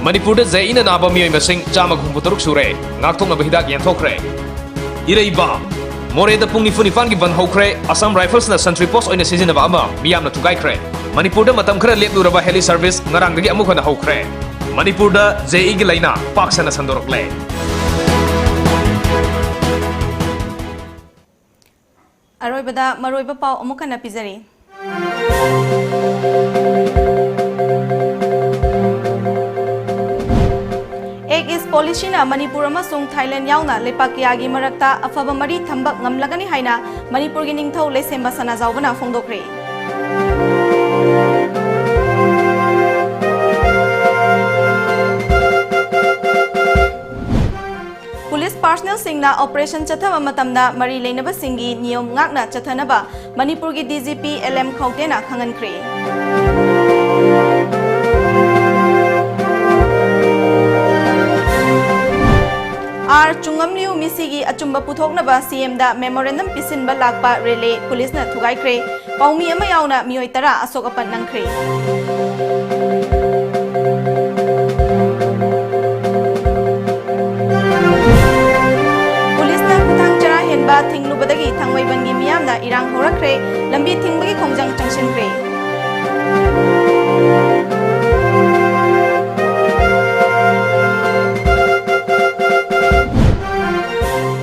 ꯃꯅꯤꯄꯨꯔꯗ ꯖꯦ ꯏꯅ ꯅꯥꯕ ꯃꯤꯑꯣꯏ ꯃꯁꯤꯡ ꯆꯥꯝꯃꯒ ꯍꯨꯝꯐꯨ ꯇꯔꯨꯛ ꯁꯨꯔꯦ꯫ ꯉꯥꯛꯊꯣꯛꯅꯕ ꯍꯤꯗꯥꯛ ꯌꯦꯟꯊꯣꯛꯈ꯭ꯔꯦ꯫ ꯏꯔꯩꯕꯥꯛ꯫ ꯃꯣꯔꯦꯗ ꯄꯨꯡ ꯅꯤꯐꯨ ꯅꯤꯄꯥꯟꯒꯤ ꯕꯟ ꯍꯧꯈ꯭ꯔꯦ꯫ Assam Rifles ꯅ sentry post ꯑꯣꯏꯅ ꯁꯤꯖꯤꯟꯅꯕ ꯑꯃ ꯃꯤꯌꯥꯝꯅ ꯊꯨꯒꯥꯏꯈ꯭ꯔꯦ꯫ ꯃꯅꯤꯄꯨꯔꯗ ꯃꯇꯝ ꯈꯔ ꯂꯦꯞꯂꯨꯔꯕ heli service ꯉꯔꯥꯡꯗꯒꯤ ꯑꯃꯨꯛ ꯍꯟꯅ ꯍꯧꯈ꯭ꯔꯦ꯫ ꯃꯅꯤꯄꯨꯔꯗ ꯖꯦ ꯏꯒꯤ ꯂꯥꯏꯅꯥ ꯄꯥꯛ ꯁꯟꯅ ꯁꯟꯗꯣꯔꯛꯂꯦ꯫ ꯑꯔꯣꯏꯕꯗ ꯃꯔꯨꯑꯣꯏꯕ ꯄꯥꯎ ꯑꯃꯨꯛ ꯍꯟꯅ ꯄꯤꯖꯔꯤ꯫ Act East policy ꯅ ꯃꯅꯤꯄꯨꯔ ꯑꯃꯁꯨꯡ ꯊꯥꯏꯂꯦꯟ ꯌꯥꯎꯅ ꯂꯩꯄꯥꯛ ꯀꯌꯥꯒꯤ ꯃꯔꯛꯇ ꯑꯐꯕ ꯃꯔꯤ ꯊꯝꯕ ꯉꯝꯂꯒꯅꯤ ꯍꯥꯏꯅ ꯃꯅꯤꯄꯨꯔꯒꯤ ꯅꯤꯡꯊꯧ ꯂꯩꯁꯦꯝꯕ ꯁꯅꯥꯖꯥꯎꯕꯅ ꯐꯣꯡꯗꯣꯛꯈ꯭ꯔꯦ꯫ Police personnel ꯁꯤꯡꯅ operation ꯆꯠꯊꯕ ꯃꯇꯝꯗ ꯃꯔꯤ ꯂꯩꯅꯕꯁꯤꯡꯒꯤ ꯅꯤꯌꯣꯝ ꯉꯥꯛꯅ ꯆꯠꯊꯅꯕ ꯃꯅꯤꯄꯨꯔꯒꯤ D G P L M ꯈꯧꯇꯦꯅ ꯈꯪꯍꯟꯈ꯭ꯔꯦ꯫ ꯑꯥꯔ ꯆꯨꯡꯉꯝꯂꯤꯌꯨ ꯃꯤꯁꯤꯒꯤ ꯑꯆꯨꯝꯕ ꯄꯨꯊꯣꯛꯅꯕ ꯁꯤ ꯑꯦꯝꯗ memorandum ꯄꯤꯁꯤꯟꯕ ꯂꯥꯛꯄ ꯔꯦꯂꯦ ꯄꯨꯂꯤꯁꯅ ꯊꯨꯒꯥꯏꯈ꯭ꯔꯦ꯫ ꯄꯥꯎꯃꯤ ꯑꯃ ꯌꯥꯎꯅ ꯃꯤꯑꯣꯏ ꯇꯔꯥ ꯑꯁꯣꯛ ꯑꯄꯟ ꯅꯪꯈ꯭ꯔꯦ꯫ ꯄꯨꯂꯤꯁꯅ ꯈꯨꯊꯥꯡ ꯆꯔꯥ ꯍꯦꯟꯕ ꯊꯤꯡꯂꯨꯕꯗꯒꯤ ꯊꯥꯡꯃꯩꯕꯟꯒꯤ ꯃꯤꯌꯥꯝꯅ ꯏꯔꯥꯡ ꯍꯧꯔꯛꯈ꯭ꯔꯦ, ꯂꯝꯕꯤ ꯊꯤꯡꯕꯒꯤ ꯈꯣꯡꯖꯪ ꯆꯪꯁꯤꯟꯈ꯭ꯔꯦ꯫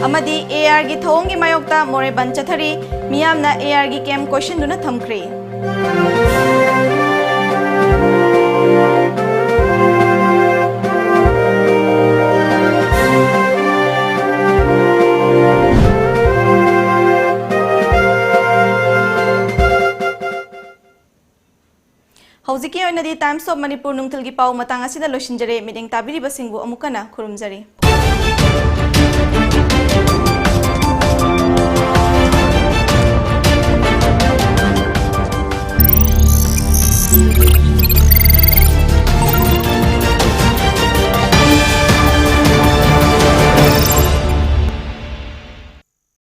ꯑꯃꯗꯤ ꯑꯦ ꯑꯥꯔꯒꯤ ꯊꯧꯑꯣꯡꯒꯤ ꯃꯥꯌꯣꯛꯇ ꯃꯣꯔꯦ ꯕꯟ ꯆꯠꯊꯔꯤ, ꯃꯤꯌꯥꯝꯅ ꯑꯦ ꯑꯥꯔꯒꯤ ꯀꯦꯝ ꯀꯣꯏꯁꯤꯟꯗꯨꯅ ꯊꯝꯈ꯭ꯔꯦ꯫ ꯍꯧꯖꯤꯛꯀꯤ ꯑꯣꯏꯅꯗꯤ Times of Manipur ꯅꯨꯡꯊꯤꯜꯒꯤ ꯄꯥꯎ ꯃꯇꯥꯡ ꯑꯁꯤꯗ ꯂꯣꯏꯁꯤꯟꯖꯔꯦ꯫ ꯃꯤꯠꯌꯦꯡ ꯇꯥꯕꯤꯔꯤꯕꯁꯤꯡꯕꯨ ꯑꯃꯨꯛ ꯍꯟꯅ ꯈꯨꯔꯨꯝꯖꯔꯤ꯫